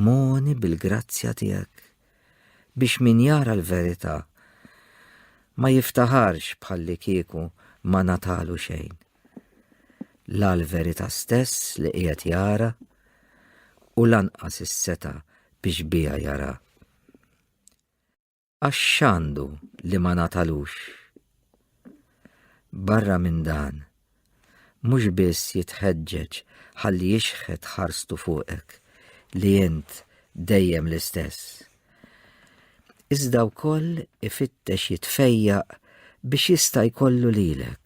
mogħni bil-grazzja tiegħek, biex min jara l-verità ma jiftaħarx bħallikieku ma ngħatalu xejn. La l-verità stess li qiegħed jara u lanqas is-setgħa biex biha jara. Għax x'għandu li ma ngħatalux? Barra minn dan, mhux biss jitħeġġeġ ħalli jixħet ħarstu fuqek li int dejjem l-istess, iżda wkoll ifittex jitfejjaq biex jista' jkollu lilek.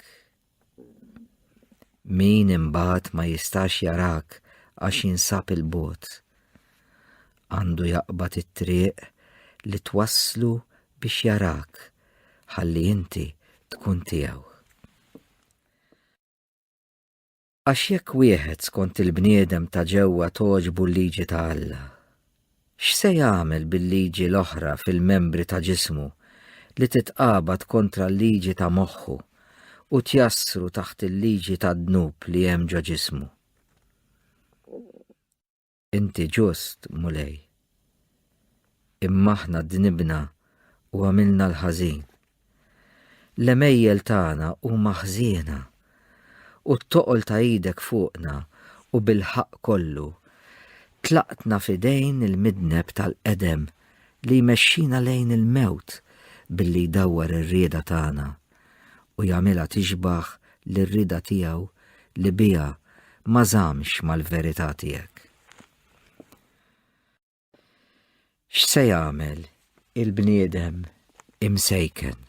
Min imbagħad ma jistax jarak għax jinsab 'il bogħod, għandu jaqbad it-triq li twasslu biex jarak ħalli inti tkun tiegħu. Għax jekk wieħed skont il-bniedem ta' ġewwa togħġbu l-liġi ta' Alla, x'se jagħmel bil-liġi l-oħra fil-membri ta' ġismu li titqabad kontra l-liġi ta' moħħu u tjassru taħt il-liġi tad-dnub li hemm ġo ġismu? Inti ġust, Mulej. Imma aħna dnibna u għamilna l-ħażin. L-għemejjel tagħna huma ħżiena, u t-toqol ta' idek fuqna u bil-ħaqq kollu tlaqtna f'idejn il-midneb tal-qedem li jmexxina lejn il-mewt billi jdawwar ir-rieda tagħna u jagħmilha tixbah lir-rieda tiegħu li biha ma żammx mal-verità tiegħek. X'se jagħmel il-bniedem imsejken?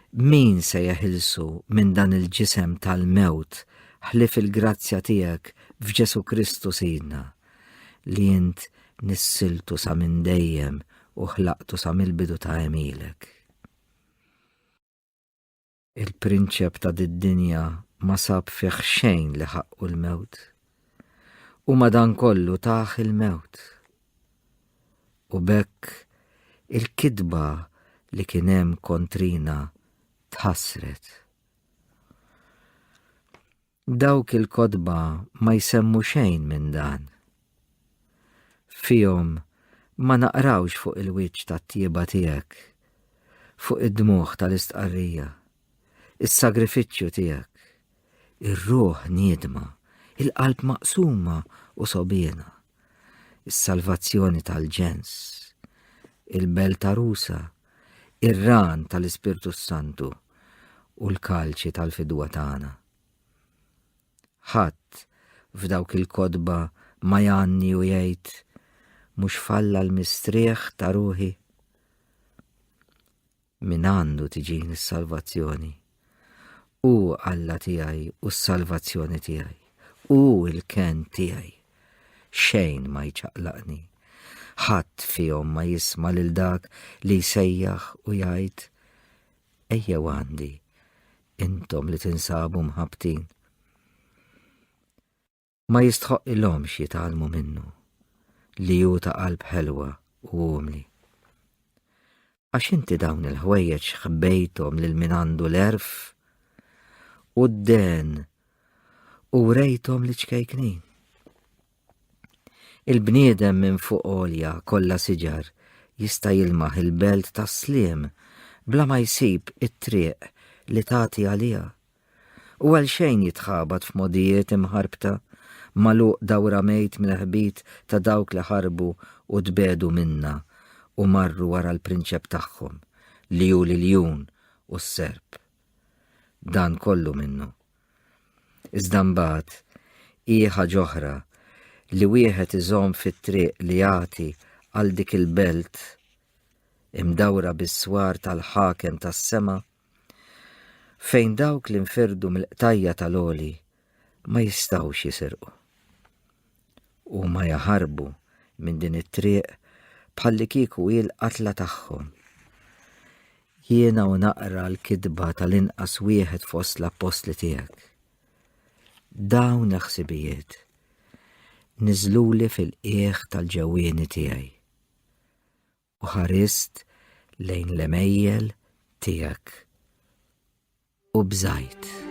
Min se jeħilsu minn dan il-ġisem tal-mewt ħlief il-grazzja tiegħek f'Ġesù Kristu Sidna, li int nissiltu sa minn dejjem u ħlaqtu sa mill-bidu ta' għemilek? Il-prinċep ta' did-dinja ma sab fih xejn li ħaqqu l-mewt, u madankollu tah il-mewt. U b'hekk il-kitba li kien hemm kontrina tħassret. Dawk il-kotba ma jsemmu xejn minn dan. Fihom ma naqrawx fuq il-wiċċ tat-tjieba tiegħek, fuq id-dmugħ tal-istqarrija, is-sagrifiċċju tiegħek, ir-ruħ niedma, il-qalb maqsuma u sogħbiena, is-salvazzjoni tal-ġens, il-belt għarusa, ir-ran tal-Ispirtu s-Santu u l-kalċi tal-fidwa tagħna. Ħadd f'dawk il-kotba ma jgħanni u jgħid mhux falla l-mistrieħ ta' ruħi. Min għandu tiġini s-salvazzjoni. Hu Alla tiegħi u s-salvazzjoni tiegħi. Hu l-kenn tiegħi. Xejn ma jċaqlaqni. Ħadd fihom ma jisma' lil dak li jsejjaħ u jgħid, Ejjew għandi, intom li tinsabu mħabbtin. Ma jistħoqqilhomx jitgħallmu minnu li hu ta' qalb ħelwa u umli. Għax inti dawn il-ħwejjeġ ħbejthom lil min għandu l-għerf u d-dehen u wrejthom liċ-ċkejknin. Il-bniedem minn fuq għolja kollha siġar jista' jilmaħ il-belt tas-sliem bla ma jsib it-triq li tagħti għaliha. U għalxejn jitħabat f'mogħdijiet imħarbta, magħluq dawra mejt mill-ħbit ta' dawk li ħarbu u tbiegħdu minna u marru wara l-prinċep tagħhom, li hu l-iljun u s-serp. Dan kollu minnu. Iżda mbagħad hi ħaġa oħra li wieħed iżomm fit-triq li jagħti għal dik il-belt imdawra bis-swar tal-ħakem tas-sema. Fejn dawk li nfirdu mill-qtajja tal-għoli ma jistgħux jisirqu. Huma jaħarbu minn din it-triq bħallikieku hi l-qatla tagħhom. Jiena u naqra l-kitba tal-inqas wieħed fost l-appostli tiegħek. Dawn il-ħsibijiet niżluli fil-qiegħ tal-ġewwieni tiegħi u ħarist lejn l-għemejjel tiegħek u bżajt.